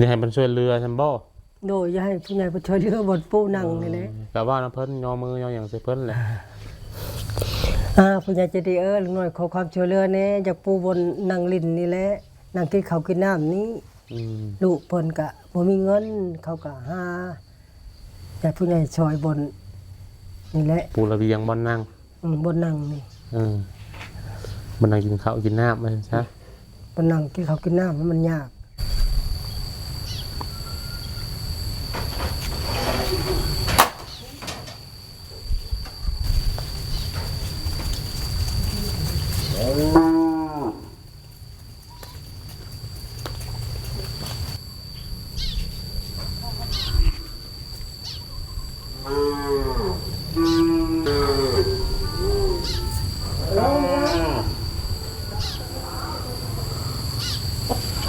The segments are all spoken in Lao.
ຢາກໃຫ້ເພິ່ນຊ່ວຍເຫຼືອຊັ້ນບໍ່? ໂດຍ ຢາກໃຫ້ຜູ້ໃຫຍ່ເພິ່ນຊ່ວຍເຫຼືອບ່ອນປູ່ນັ່ງນີ້ແຫຼະ. ເອີ ກະເວົ້ານຳເພິ່ນ ຍໍມືຍໍຫຍັງໃສ່ເພິ່ນແຫຼະ. ອ່າ ຜູ້ໃຫຍ່ໃຈດີເອີຍ ລຸງນ້ອຍຂໍຄວາມຊ່ວຍເຫຼືອແດ່ ຢາກປູບ່ອນນັ່ງຫຼິ້ນນີ້ແຫຼະ ນັ່ງກິນເຂົ້າກິນນ້ຳນີ້. ອືມ ລູກເພິ່ນກະບໍ່ມີເງິນ ເຂົາກະຫາ ຢາກຜູ້ໃຫຍ່ຊ່ອຍບ່ອນນີ້ແຫຼະ ປູລະບຽງບ່ອນນັ່ງ. ອືມ ບ່ອນນັ່ງນີ້ ເອີ ບ່ອນນັ່ງກິນເຂົ້າກິນນ້ຳວ່າຊັ້ນຊະ ບ່ອນນັ່ງກິນເຂົ້າກິນນ້ຳມັນຍາກ.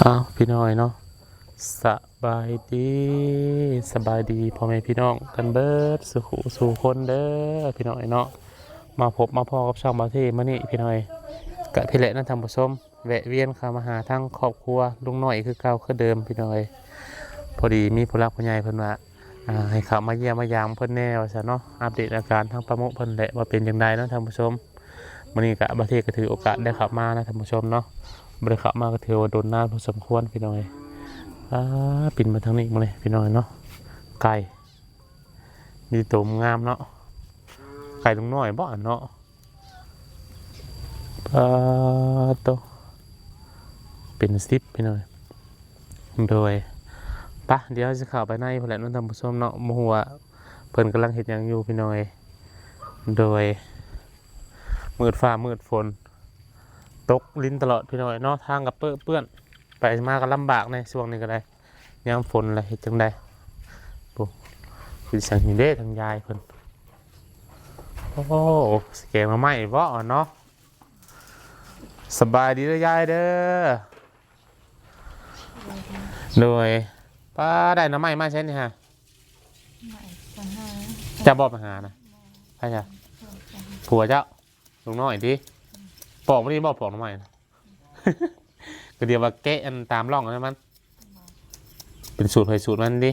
ອ້າວ ພີ່ນ້ອງເນາະ ສະບາຍດີ ສະບາຍດີພໍ່ແມ່ພີ່ນ້ອງກັນເບິດສູ່ຜູ້ສູ່ຄົນເດີ ພີ່ນ້ອງເນາະ. ມາພົບມາພໍ້ກັບຊ່ອງບ່າວເທ່ມື້ນີ້ ພີ່ນ້ອງເອີຍ ກະພີ້ແຫຼະນະທ່ານຜູ້ຊົມ ແວະວຽນເຂົ້າມາຫາທາງຄອບຄົວລຸງນ້ອຍຄືເກົ່າຄືເດີມ ພີ່ນ້ອງເອີຍ. ພໍດີມີຜູ້ຫຼັກຜູ້ໃຫຍ່ເພິ່ນວ່າ ອ່າ ໃຫ້ເຂົ້າມາຢ້ຽມມາຢາມເພິ່ນແດ່ວ່າຊັ້ນເນາະ ອັບເດດອາການທາງປ້າມຸເພິ່ນແຫຼະວ່າເປັນຈັ່ງໃດເນາະທ່ານຜູ້ຊົມ. ມື້ນີ້ກະບ່າວເທ່ກະຖືໂອກາດໄດ້ເຂົ້າມານະທ່ານຜູ້ຊົມເນາະ ບໍ່ໄດ້ເຂົ້າມາກະຖືວ່າດົນນານພໍສົມຄວນ ພີ່ນ້ອງເອີຍ. ອ່າ ປິ່ນມາທາງນີ້ມື້ນີ້ ພີ່ນ້ອງເນາະ ໄກ່ ມີໂຕງາມເນາະ ໄກ່ລຸງນ້ອຍບໍ່ອັນເນາະ. ປາໂຕ ເປັນສິບພີ່ນ້ອງ. ໂດຍ ປະ ດຽວເຮົາຊິເຂົ້າໄປໃນພຸ້ນແຫຼະເນາະທ່ານຜູ້ຊົມເນາະ ບໍ່ຮູ້ວ່າເພິ່ນກຳລັງເຮັດຫຍັງຢູ່ພີ່ນ້ອງເອີຍ. ໂດຍ ມືດຟ້າມືດຝົນ ຕົກລິນຕະຫຼອດພີ່ນ້ອງເນາະ ທາງກະເປິເປື້ອນ ໄປມາກະລຳບາກໃນຊ່ວງນີ້ກະໄດ້. ຍາມຝົນລະເຮັດຈັ່ງໃດ? ໂອ້ ເປັນຫຍັງນີ້ເດ້ທາງຍາຍເພິ່ນ. ໂອ້ ຊິແກງໜໍ່ໄມ້ບໍເນາະ? ສະບາຍດີເດີຍາຍເດີ. ໂດຍ ປ້າ ໄດ້ໜໍ່ໄມ້ມາໃສນີ້ຫະ? ເຈົ້າບໍ່ໄປຫານະ? ໃຜຊະ? ຜົວເຈົ້າ? ລຸງນ້ອຍຕິ? ປອກບໍ່ດີບໍ່ ປອກໜໍ່ໄມ້ນະ? ກະດຽວວ່າແກະອັນຕາມຮ່ອງອັນນັ້ນມັນ ເປັນສູດໃຜສູດມັນຕິ?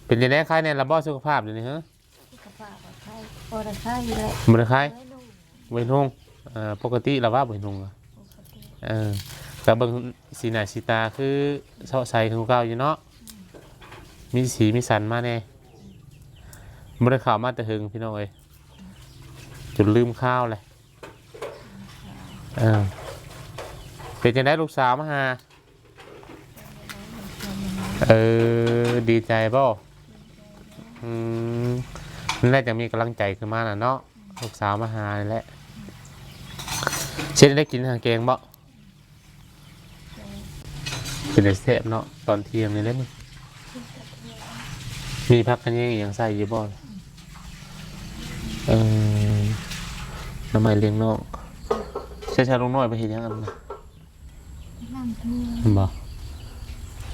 ເປັນຈັ່ງໃດ ໄຄແນ່ລະບໍ່ສຸຂະພາບດຽວນີ້? ສຸຂະພາບກະໄຄ ພໍໄດ້ໄຄຢູ່ແຫຼະ ບໍ່ໄດ້ໄຄ ໄວໜຸ່ງ ໄວໜຸ່ງ. ເອີ ປົກກະຕິລະວ່າໄວໜຸ່ງ ປົກກະຕິ ເອີ ກະເບິ່ງສີໜ້າສີຕາຄືເຊາະໃສຄືເກົ່າຢູ່ເນາະ ມີສີມີສັນມາແນ່. ບໍ່ໄດ້ເຂົ້າມາແຕ່ເຫິງພີ່ນ້ອງເອີຍ ຈົນລືມຄາວແຫຼະ. ເອີ ເປັນຈັ່ງໃດລູກສາວມາຫາ? ເອີ ດີໃຈບໍ່? ອືມ ນັ້ນແຫຼະ ຈັ່ງມີກຳລັງໃຈຂຶ້ນມານະເນາະ ລູກສາວມາຫານີ້ແຫຼະ. ເຮັດໄດ້ກິນຫາແກງບໍ່? ເປັນຕາແຊບເນາະ ຕອນທ່ຽງນີ້ເດ້. ມີຜັກຂະແຍງອີ່ຫຍັງໃສ່ຢູ່ບໍ່? ເອີ ໜໍ່ໄມ້ລ້ຽງນ້ອງ. ໃຊ້ຊາລຸງນ້ອຍໄປເຮັດຫຍັງອັນນັ້ນນະ? ແມ່ນບໍ່?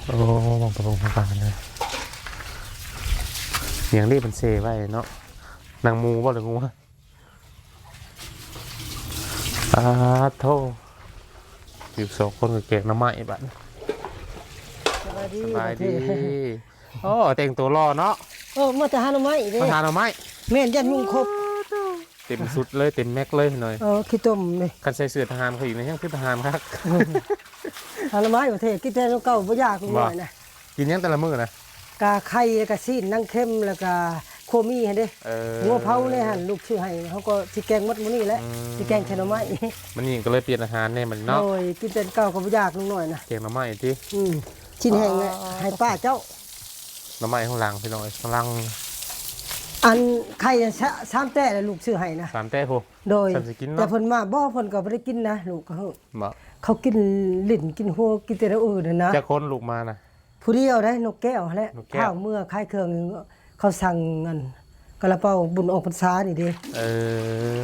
ໂອ້ ເບິ່ງກະເບິ່ງຄືກັນນະ. ຫຍັງນີ້ເພິ່ນເຊໄວ້ເນາະ? ໜັງໝູບໍ່ ຫຼືງົວ? ອາໂທ ຢູ່ສອງຄົນກະແກງໜໍ່ໄມ້ບາດນີ້. ສະບາຍດີ ສະບາຍດີ. ໂອ້ ແຕ່ງໂຕຫຼໍ່ເນາະ. ເອີ ມາແຕ່ຫາໜໍ່ໄມ້ເດ້ ມາຫາໜໍ່ໄມ້. ແມ່ນ ຢ້ານຍຸງຄົບ. ເຕັມຊຸດເລີຍ ເຕັມແມັກເລີຍໜ້ອຍ. ເອີ ຂີ້ຕົມເດ້. ຄັນໃສ່ເສື້ອທະຫານເຂົາອີກນະ ຍັງຄືທະຫານຄັກ. ຫາໜໍ່ໄມ້ປະເທດ ກິນແຕ່ໜໍ່ເກົ່າບໍ່ຢາກ ລຸງນ້ອຍນະ. ກິນຫຍັງແຕ່ລະມື້ນະ? ກະໄຂ່ ແລ້ວກະຊີ້ນໜັງເຄັມ ແລ້ວກະຂົ້ວໝີ່ຫັ້ນເດ້. ເອີ ງົວເຜົາໃນຫັ້ນ ລູກຊື້ໃຫ້ ເຮົາກໍຊິແກງໝົດມື້ນີ້ແຫຼະ. ອືມ ຊິແກງແຕ່ໜໍ່ໄມ້. ມື້ນີ້ກະເລີຍປ່ຽນອາຫານແດ່ບັດນີ້ເນາະ. ໂດຍ ກິນແຕ່ເກົ່າກໍບໍ່ຢາກ ລຸງນ້ອຍນະ. ແກງໜໍ່ໄມ້ຕິ? ອືມ ຊີ້ນແຫ້ງແຫຼະ ອໍ ໃຫ້ປ້າເຈົ້າ. ໜໍ່ໄມ້ຂ້າງຫຼັງພີ່ນ້ອງເອີຍ ກຳລັງ ອັນໄຂ່ສາມແຕ້ແຫຼະ ລູກຊື້ໃຫ້ນະ. ສາມແຕ້ພຸ້ນ? ໂດຍ ແຕ່ເພິ່ນມາບໍ່ ເພິ່ນກໍບໍ່ໄດ້ກິນນະ ລູກກໍເຮີ້. ບໍ່ ເຂົາກິນຫຼິ້ນກິນຫົວ ກິນແຕ່ແນວອື່ນຫັ້ນນະ. ຈັກຄົນລູກມານະ? ຜູ້ດຽວໃດ໋ ນົກແກ້ວຫັ້ນແຫຼະ. ນກແກ້ວ ຂ້າວເມືອຂາຍເຄື່ອງ ເຂົາສັ່ງອັນກະລາເປົາບຸນອອກພັນສານີ້ເດ້. ເອີ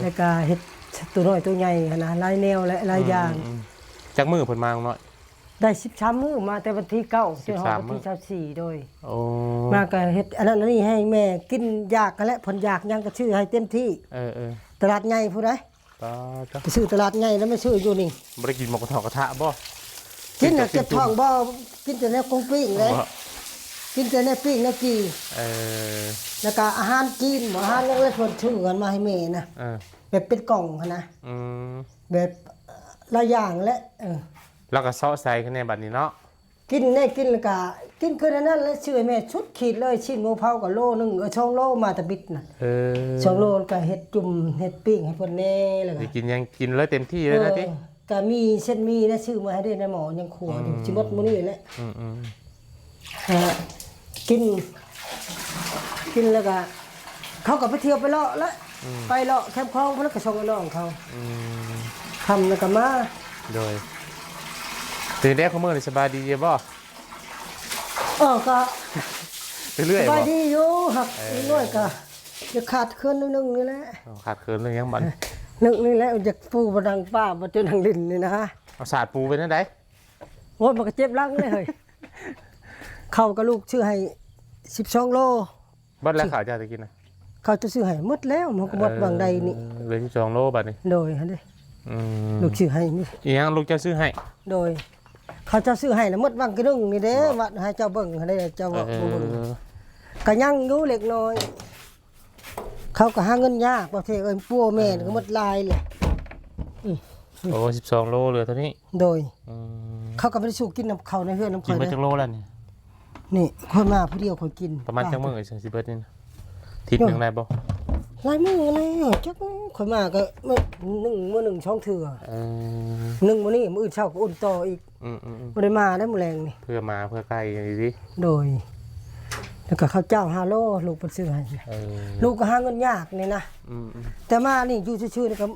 ແລ້ວກະເຮັດໂຕນ້ອຍໂຕໃຫຍ່ຫັ້ນນະ ຫຼາຍແນວແຫຼະ ຫຼາຍຢ່າງ. ອືມ ອືມ ຈັກມື້ເພິ່ນມານ້ອຍ? ໄດ້ສິບສາມມື້ ມາແຕ່ວັນທີເກົ້າ ຈົນຮອດວັນທີຊາວສີ່. ໂດຍ ໂອ້ ມາກະເຮັດອັນນັ້ນອັນນີ້ໃຫ້ແມ່ກິນ ຢາກຫັ້ນແຫຼະ ເພິ່ນຢາກຫຍັງກະຊື້ໃຫ້ເຕັມທີ່. ເອີ ເອີ ຕະຫຼາດໃຫຍ່ພຸ້ນໃດ໋. ປາດໂທ້ ໄປຊື້ຕະຫຼາດໃຫຍ່ແລ້ວມາຊື້ຢູ່ນີ້. ບໍ່ໄດ້ກິນໝູກກະທົກກະທະບໍ່? ກິນແລ້ວເຈັບທ້ອງບໍ່? ກິນແຕ່ແນວຂອງປີ້ງເດ້ ກິນແຕ່ແນວປີ້ງແນວຈີ່. ເອີ ແລ້ວກະອາຫານຈີນ ອາຫານຫຍັງເລີຍ ເພິ່ນຊື້ກັນມາໃຫ້ແມ່ນະ ເອີ ແບບເປັນກ່ອງຫັ້ນນະ ອືມ ແບບຫຼາຍຢ່າງແຫຼະ. ເອີ ແລ້ວກໍເຊາະໃສ່ຄືແນ່ບັດນີ້ເນາະ ກິນແນ່ ກິນແລ້ວກະກິນຄືນັ້ນແຫຼະ. ຊື້ໃຫ້ແມ່ສຸດຂີດເລີຍ ຊີ້ນໝູເຜົາກໍໂລໜຶ່ງ ເອີ ສອງໂລ ມາແຕ່ບິດນະ. ເອີ ສອງໂລ ແລ້ວກະເຮັດຈຸ່ມເຮັດປີ້ງໃຫ້ເພິ່ນແນ່ ແລ້ວກະ ໄດ້ກິນຫຍັງກິນເລີຍເຕັມທີ່ເລີຍນະຕິ. ເອີ ກະມີເສັ້ນໝີ່ນະ ຊື້ມາໃຫ້ເດ້ໃນໝໍ້ຍັງຄົວຢູ່ ອືມ ຊິໝົດມື້ນີ້ແຫຼະ. ອືມໆ ເອີ ກິນ ກິນແລ້ວກະ ເຂົາກໍໄປທ່ຽວໄປເລາະແຫຼະ ອືມ ໄປເລາະແຄມຂອງພຸ້ນ ແລ້ວກໍສົ່ງໃຫ້ນ້ອງເຂົາ ອືມ ຄ່ຳແລ້ວກໍມາ. ໂດຍ ເປັນແນວໃດ ຄຸມື້ນີ້ສະບາຍດີຢູ່ບໍ່? ເອີ ກໍເລື້ອຍໆ ສະບາຍດີຢູ່ ຫາກ ເອີ ນ້ອຍກໍຢາກຂາດເຂີນໜ້ອຍໜຶ່ງນີ້ແຫຼະ. ອໍ ຂາດເຂີນເລື່ອງຫຍັງບັດ? ໜຶ່ງນີ້ແຫຼະ ຢາກປູບໍ່ນັ່ງປ້າ ບໍ່ຈະນັ່ງຫຼິ້ນນີ້ນະ. ເອົາສາດປູເປັນຈັ່ງໃດ? ໂອ້ຍ ມັນກໍເຈັບຫຼັງເລີຍເຮີ້ຍ. ເຂົ້າກໍລູກຊື້ໃຫ້ສິບສອງໂລ. ເບິດແລ້ວ ຊິ ເຂົ້າເຈົ້າໄດ້ກິນນະ? ເຂົ້າເຈົ້າຊື້ໃຫ້ໝົດແລ້ວ ມັນກໍໝົດຫວ່າງໃດນີ້ ເອີ ເຫຼືອສິບສອງໂລບັດນີ້. ໂດຍ ຫັ້ນເດ້ ອືມ ລູກຊື້ໃຫ້ນີ້ ອີຫຍັງລູກເຈົ້າຊື້ໃຫ້? ໂດຍ ເຂົາເຈົ້າຊື້ໃຫ້ນະ ໝົດຫວ່າງກິໂລໜຶ່ງນີ້ເດ້ ເນາະ ວ່າໃຫ້ເຈົ້າເບິ່ງຫັ້ນເດ້ ເຈົ້າວ່າ ເອີ ບໍ່ເບິ່ງ ກໍຍັງຢູ່ເລັກນ້ອຍ. ເຂົາກໍຫາເງິນຍາກ ປະເທດເອີຍ ປົວແມ່ ເອີ ກໍໝົດຫຼາຍແຫຼະ. ອືມ ໂອ້ ສິບສອງໂລເຫຼືອເທົ່ານີ້. ໂດຍ ອືມ ເຂົາກໍບໍ່ໄດ້ສູ້ກິນນຳເຂົາໃນເຮືອນນຳຂ້ອຍ. ກິນເບິດຈັກໂລແລ້ວນີ້? ນີ້ຂ້ອຍມາຜູ້ດຽວຂ້ອຍກິນ. ປະມານຈັກມື້ຈັ່ງຊິເບິດນີ້ນະ? ທິດໜຶ່ງໄດ້ບໍ່? ຫຼາຍມື້ແລ້ວ ຈັກ ຂ້ອຍມາກໍມື້ໜຶ່ງ ມື້ໜຶ່ງສອງເທື່ອ. ເອີ ໜຶ່ງມື້ນີ້ ມື້ອື່ນເຊົ້າກໍອຸ່ນຕໍ່ອີກ. ອືມໆໆ ບໍ່ໄດ້ມາໄດ້ມື້ແລງນີ້ ເພື່ອມາເພື່ອໄກ່ດີໆ. ໂດຍ ແລ້ວກໍເຂົ້າເຈົ້າຫ້າໂລ ລູກເພິ່ນຊື້ໃຫ້. ເອີ ລູກກໍຫາເງິນຍາກນີ້ນະ. ອືມໆ ແຕ່ມານີ້ຢູ່ຊື່ໆນີ້ກໍ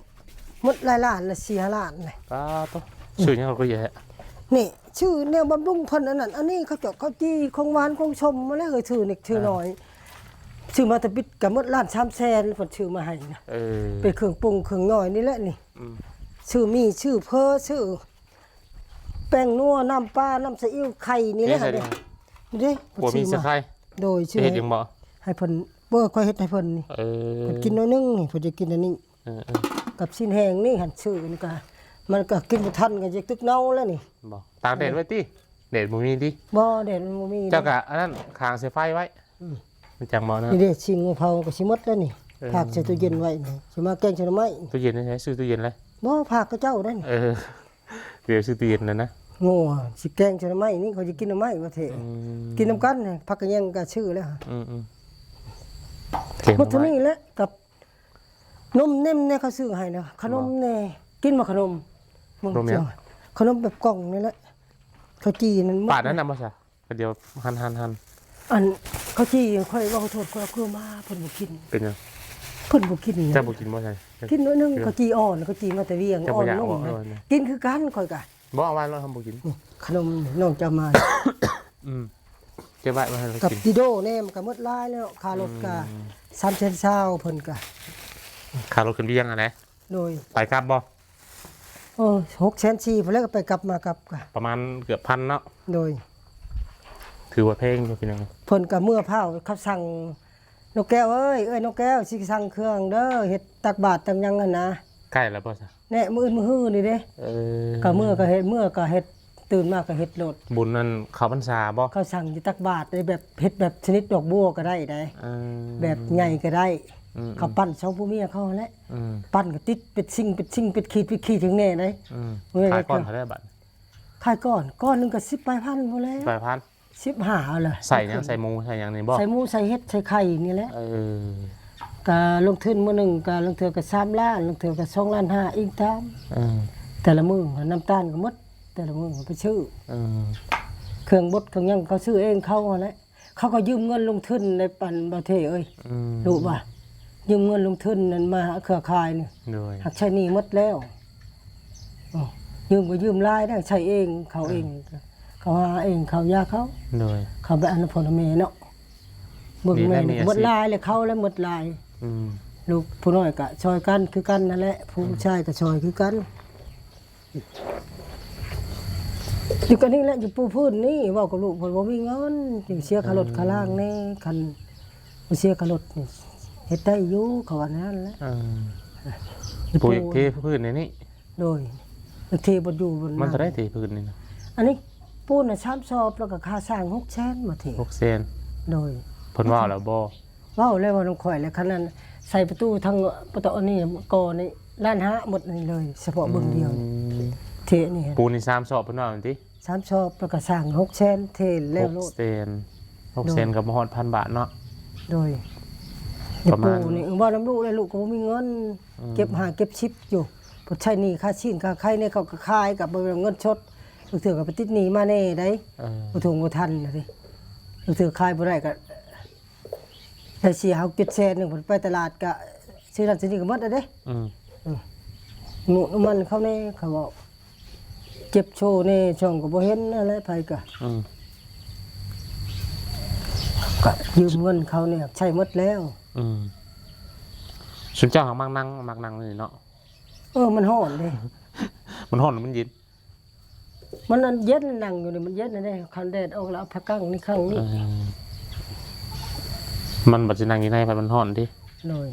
ໝົດຫຼາຍລ້ານລະ ສີ່ຫ້າລ້ານເລີຍ. ປາໂຕ ອືມ ຊື້ຫຍັງກໍເຍອະແທ້. ນີ້ ຊື້ແນວບຳລຸງເພິ່ນ ອັນນັ້ນອັນນີ້ ເຂົ້າເຈົ້າເຂົ້າຈີ່ ຂອງຫວານຂອງຊົມມາແລ້ວ ເອີ ຊື້ນິດຊື້ໜ້ອຍ. ເອີ ຊື້ມາແຕ່ບິດກໍໝົດລ້ານສາມແສນ ເພິ່ນຊື້ມາໃຫ້ນະ. ເອີ ເປັນເຄື່ອງປຸງເຄື່ອງຍ່ອຍນີ້ແຫຼະນີ້. ອືມ ຊື້ໝີ່ ຊື້ເຝີ ຊື້ແປ້ງນົວ ນ້ຳປາ ນ້ຳສະອິ້ວ ໄຂ່ນີ້ແຫຼະ. ເດ້ ເດ້ ເດ້ ບໍ່ມີສະໄຄ. ໂດຍ ຊື້ ເຮັດເອງບໍ່? ໃຫ້ເພິ່ນ ບໍ່ ຂ້ອຍເຮັດໃຫ້ເພິ່ນນີ້. ເອີ ເພິ່ນກິນໜ້ອຍໜຶ່ງນີ້ ເພິ່ນຈະກິນອັນນີ້. ເອີໆ ກັບຊີ້ນແຫ້ງນີ້ຫັ້ນ ຊື້ນີ້ກະ ມັນກະກິນບໍ່ທັນ ກະຈະຕຶກເນົ່າແລ້ວນີ້. ບໍ່ ຕາກແດດໄວ້ຕິ? ແດດບໍ່ມີຕິ? ບໍ່ ແດດມັນບໍ່ມີ. ເຈົ້າກະອັນນັ້ນ ຄາງໃສ່ໄຟໄວ້. ອືມ ມັນຈັ່ງບໍ່ນະ. ນີ້ເດ້ ຊີ້ນໝູເຜົາກໍຊິໝົດແລ້ວນີ້. ເອີ ພາກໃສ່ຕູ້ເຢັນໄວ້ນີ້ ຊິມາແກງໃສ່ໜໍ່ໄມ້. ຕູ້ເຢັນໃສ? ຊື້ຕູ້ເຢັນແລ້ວ? ບໍ່ ພາກຂະເຈົ້າໄດ້ນີ້. ເອີ ດຽວຊື້ຕູ້ເຢັນແລ້ວນະ. ໂອ້ ຊິແກງໃສ່ໜໍ່ໄມ້ນີ້ ຂ້ອຍຊິກິນໜໍ່ໄມ້ປະເທດ. ອືມ ກິນນຳກັນ ຜັກກະແຍງກໍຊື້ແລ້ວ. ອືມໆ ໝົດເທົ່ານີ້ແຫຼະ ກັບ ນົມເນັມແດ່ ເຂົາຊື້ໃຫ້ນະ ຂະໜົມແດ່. ກິນບໍ່ຂະໜົມ? ຂະໜົມແບບກ່ອງນີ້ແຫຼະ ເຂົາຈີ່ນັ້ນໝົດ. ປາດນັ້ນນຳບໍ່ຊະ? ດຽວຫັນໆໆ ອັນເຂົາຈີ່ ຂ້ອຍເວົ້າໂທດ ຂ້ອຍເອົາຄືມາ ເພິ່ນບໍ່ກິນ. ເປັນຫຍັງ? ເພິ່ນບໍ່ກິນ. ເຈົ້າບໍ່ກິນບໍ່ຊະ? ກິນໜ້ອຍໜຶ່ງ. ເອີ ເຂົາຈີ່ອ່ອນ ເຂົາຈີ່ມາແຕ່ວຽງ ອ່ອນນຸ່ມ. ເອີ ກິນຄືກັນ ຂ້ອຍກະ ບໍ່ເອົາໄວ້ ລະເຮົາບໍ່ກິນ. ນີ້ຂະໜົມນ້ອງເຈົ້າມາ. ອືມ ເກັບໄວ້ ມາໃຫ້ລາວກິນ. ກັບຈີໂດແດ່ ມັນກະໝົດຫຼາຍແລ້ວ ຄ່າລົດກະ ອືມ ສາມແສນຊາວ ເພິ່ນກະ ຄ່າລົດຂຶ້ນວຽງຫັ້ນແຫຼະ. ໂດຍ ໄປກັບບໍ່? ໂອ້ ຫົກແສນສີ່ພຸ້ນແຫຼະ ໄປກັບມາກັບກະ ປະມານເກືອບພັນເນາະ. ໂດຍ ຖືວ່າແພງຢູ່ພີ່ນ້ອງ. ເພິ່ນກະເມືອພ້າວ ເຂົາສັ່ງ ນົກແກ້ວເອີຍ ເອີຍ ນົກແກ້ວ ຊິສັ່ງເຄື່ອງເດີ ເຮັດຕັກບາດຕັກຫຍັງຫັ້ນນະ. ໃກ້ແລ້ວບໍ່ຊະ? ແນ່ ມື້ອື່ນມື້ຮືນີ້ເດ້. ເອີ ກະເມືອກະເຮັດ ເມືອກະເຮັດ ຕື່ນມາກະເຮັດໂລດ. ບຸນນັ້ນເຂົ້າພັນສາບໍ່? ເຂົາສັ່ງຢູ່ຕັກບາດເດ້ ແບບເຮັດແບບຊະນິດດອກບົວກໍໄດ້ໃດ. ເອີ ແບບໃຫຍ່ກໍໄດ້. ອືມໆ ເຂົາປັ້ນສອງຜົວເມຍເຂົາຫັ້ນແຫຼະ. ອືມ ປັ້ນກໍຕິດເປັນຊິງເປັນຊິງ ເປັນຂີດເປັນຂີດຈັ່ງແນ່ໃດ. ອືມ ເມື່ອ ຂາຍກ້ອນເທົ່າໃດບາດ? ຂາຍກ້ອນ ກ້ອນໜຶ່ງກໍສິບປາຍພັນພຸ້ນແຫຼະ. ສິບປາຍພັນ. ສິບຫ້າເອົາລະ. ໃສ່ຫຍັງ? ໃສ່ໝູໃສ່ຫຍັງນີ້ບໍ່? ໃສ່ໝູໃສ່ເຫັດໃສ່ໄຂ່ນີ້ແຫຼະ. ເອີ ກະລົງທຶນມື້ໜຶ່ງກະລາງເທື່ອກະສາມລ້ານ ລາງເທື່ອກະສອງລ້ານຫ້າ ອີງຕາມ. ເອີ ແຕ່ລະມື້ນ້ຳຕານກະໝົດ ແຕ່ລະມື້ໄປຊື້. ເອີ ເຄື່ອງບົດເຄື່ອງຫຍັງເຂົາຊື້ເອງເຂົາຫັ້ນແຫຼະ. ເຂົາກໍຢືມເງິນລົງທຶນໃນ ອັນ ບໍ່ເທເອີຍ. ອືມ ຮູ້ບໍ່? ຢືມເງິນລົງທຶນນັ້ນມາເຄືອຂ່າຍນີ້. ໂດຍ ຫາກໃຊ້ໜີ້ໝົດແລ້ວ. ອໍ ຢືມກໍຢືມຫຼາຍໄດ໋ ໃຊ້ເອງເຂົາເອງ. ເອີ ເຂົາຫາເອງເຂົາຢາເຂົາ. ໂດຍ ເຂົາໄປອັນນຳພໍ່ນຳແມ່ເນາະ. ເບິ່ງແມ່ນີ້ໝົດຫຼາຍແລ້ວ ເຂົາແລ້ວໝົດຫຼາຍ. ອືມ ລູກຜູ້ນ້ອຍກະຊ່ອຍກັນຄືກັນນັ້ນແຫຼະ ຜູ້ ອືມ ຊາຍກະຊ່ອຍຄືກັນ. ຢູ່ກັນນີ້ແຫຼະ ຢູ່ປູພື້ນນີ້ ເວົ້າກັບລູກເພິ່ນບໍ່ມີເງິນ ຢູ່ເສຍຄ່າລົດ ອືມ ຄ່າລາງແດ່ ຄັນບໍ່ເສຍຄ່າລົດນີ້ເຮັດໄດ້ຢູ່ ເຂົາວ່າແນວນັ້ນແຫຼະ. ອືມ ຢູ່ປູ ປູຢາກເທພື້ນໃນນີ້. ໂດຍ ຢາກເທບໍ່ຢູ່ ມັນເທົ່າໃດເທພື້ນນີ້ນະ? ອັນນີ້ປູນນະສາມສອບ ແລ້ວກໍຄ່າສ້າງຫົກແສນ ບໍ່ເທ ຫົກແສນ ໂດຍ ເພິ່ນເວົ້າແລ້ວບໍ່? ເວົ້າແລ້ວ ເວົ້ານຳຂ້ອຍແລ້ວ ຄັນນັ້ນໃສ່ປະຕູທາງປະຕູອັນນີ້ກໍນີ້ ລ້ານຫ້າໝົດນີ້ເລີຍ ສະເພາະເບິ່ງດຽວນີ້ ອືມ ເທນີ້ ປູນນີ້ສາມສອບ ເພິ່ນວ່າຫັ້ນຕິ ສາມສອບ ແລ້ວກໍສ້າງຫົກແສນ ເທແລ້ວໂລດ ຫົກແສນ ຫົກແສນ ໂດຍ ກໍບໍ່ຮອດພັນບາດເນາະ ໂດຍ ປະມານ ປູນີ້ເວົ້ານຳລູກແລ້ວ ລູກກໍບໍ່ມີເງິນ ອືມ ເກັບຫ້າເກັບສິບຢູ່ ເພິ່ນໃຊ້ໜີ້ຄ່າຊີ້ນຄ່າໄຄນີ້ ເຂົາກໍຂາຍກັບເງິນສົດ ບາງເທື່ອກໍໄປຕິດໜີ້ມາແດ່ໃດ ເອີ ບໍ່ທົງບໍ່ທັນນະເດ້ ບາງເທື່ອຂາຍບໍ່ໄດ້ກໍໄດ້ສີ່ຫ້າເຈັດແສນໜຶ່ງ ໄປຕະຫຼາດກໍຊື້ນັ້ນຊື້ນີ້ກໍໝົດແລ້ວເດ້ ອືມ ອືມ ໝູກນ້ຳມັນເຂົາແດ່ ເຂົາເວົ້າ ເຈັບໂຊແດ່ ຊ່ອງກໍບໍ່ເຫັນນັ້ນແຫຼະ ໃຜກໍ ອືມ ກໍຢືມເງິນເຂົານີ້ໃຊ້ໝົດແລ້ວ ອືມ ຊຸມເຈົ້າຫາກມັກນັ່ງ ມັກນັ່ງນີ້ເນາະ ເອີ ມັນຮ້ອນເດ້ ມັນຮ້ອນ ມັນເຢັນ ມັນອັນເຢັນ ນັ່ງຢູ່ນີ້ມັນເຢັນເດ້ ຄັນແດດອອກແລ້ວເອົາຜ້າກັ້ງນີ້ຄັ້ງນີ້ ເອີ ມັນບັດຊິນັ່ງຢູ່ໃນ ພັດມັນຮ້ອນຕິ ໂດຍ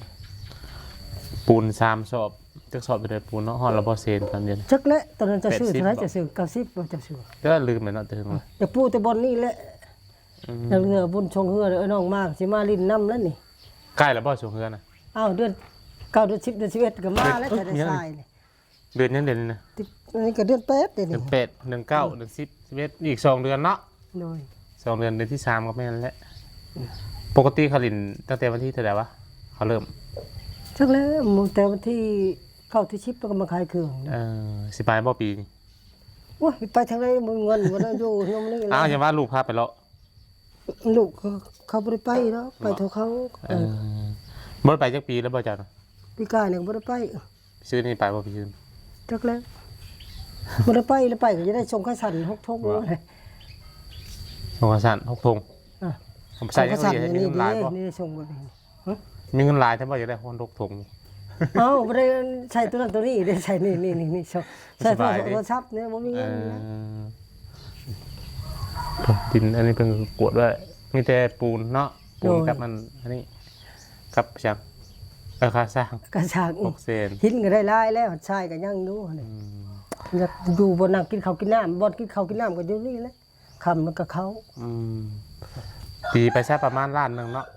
ປູນສາມສອບ ຈັກສອບເທົ່າໃດປູນເນາະ ຮອດແລ້ວບໍ່ເຊນຕອນເຢັນ ຈັກແຫຼະ ຕອນນັ້ນເຈົ້າຊື້ເທົ່າໃດ ເຈົ້າຊື້ເກົ້າສິບບໍ່ ເຈົ້າຊື້ ກໍລືມແລ້ວເນາະ ແຕ່ເຖິງວ່າ ແຕ່ປູແຕ່ບ່ອນນີ້ແຫຼະ ອືມ ແລ້ວເຮືອບຸນຊ່ວງເຮືອ ເອີ ນ້ອງມາ ຊິມາຫຼິ້ນນຳແລ້ວນີ້ ໃກ້ແລ້ວບໍ່ຊ່ວງເຮືອນະ ອ້າວ ເດືອນເກົ້າ ເດືອນສິບ ເດືອນສິບເອັດ ກໍມາແລ້ວ ເອີ ກໍໄດ້ຊາຍນີ້ ເດືອນຫຍັງເດນີ້ນະ? ອັນນີ້ກໍເດືອນແປດເດນີ້ ເດືອນແປດ ເດືອນເກົ້າ ເດືອນສິບ ສິບເອັດ ອີກສອງເດືອນເນາະ ໂດຍ ສອງເດືອນ ເດືອນທີສາມກໍແມ່ນແຫຼະ ອືມ ປົກກະຕິເຂົາຫຼິ້ນຕັ້ງແຕ່ວັນທີເທົ່າໃດວະ ເຂົາເລີ່ມ ຈັກແລ້ວ ຕັ້ງແຕ່ວັນທີເກົ້າ ທີສິບ ແລ້ວກໍມາຂາຍເຄື່ອງ ເອີ ຊິໄປບໍ່ປີນີ້? ໂອ້ຍ ໄປທາງໃດ ບໍ່ມີເງິນ ບໍ່ໄດ້ຢູ່ນຳນີ້ ອ້າວ ຢ່າວ່າລູກພາໄປເລາະ ລູກເຂົາ ເຂົາບໍ່ໄດ້ໄປດອກ ເນາະ ໄປເທົ່າເຂົາ ເອີ ເອີ ບໍ່ໄດ້ໄປຈັກປີແລ້ວບໍ່ເຈົ້ານະ? ປີກາຍນີ້ກໍບໍ່ໄດ້ໄປ ຊື້ນີ້ໄປບໍ່ໄປຊື້ ຈັກແລ້ວ ບໍ່ໄດ້ໄປ ແລ້ວໄປກໍຈະໄດ້ສົ່ງຄ່າສັນຫົກຖົງ ບໍ່ ສົ່ງຄ່າສັນຫົກຖົງ ອ່າ ເອົາໄປໃສ່ ສົ່ງຄ່າສັນ ມີເງິນຫຼາຍບໍ່ ນີ້ ນີ້ສົ່ງບໍ່ ຮະ ມີເງິນຫຼາຍແທ້ບໍ່ ຢາກໄດ້ຫົກຖົງ ເອົ້າ ບໍ່ໄດ້ໃຊ້ໂຕນັ້ນໂຕນີ້ເດ້ ໃຊ້ນີ້ໆໆ ໃຊ້ ໃຊ້ໂທລະສັບນີ້ ບໍ່ມີເງິນນະ ເອີ ດິນອັນນີ້ເພິ່ນກວດໄວ້ ມີແຕ່ປູນເນາະ ປູນ ໂດຍ ກັບອັນ ອັນນີ້ ກັບຫຍັງ ເອີ ຄ່າສ້າງ ຄ່າສ້າງ ຫົກແສນ ຫີນກໍໄດ້ຫຼາຍແລ້ວ ຊາຍກໍຍັງຢູ່ ອືມ ຢາກຢູ່ບ່ອນນັ່ງກິນເຂົ້າກິນນ້ຳ ບ່ອນກິນເຂົ້າກິນນ້ຳກໍຢູ່ນີ້ແຫຼະ ຄ່ຳມັນກໍເຂົ້າ ອືມ ຕີໄປຊະປະມານລ້ານໜຶ່ງເນາະ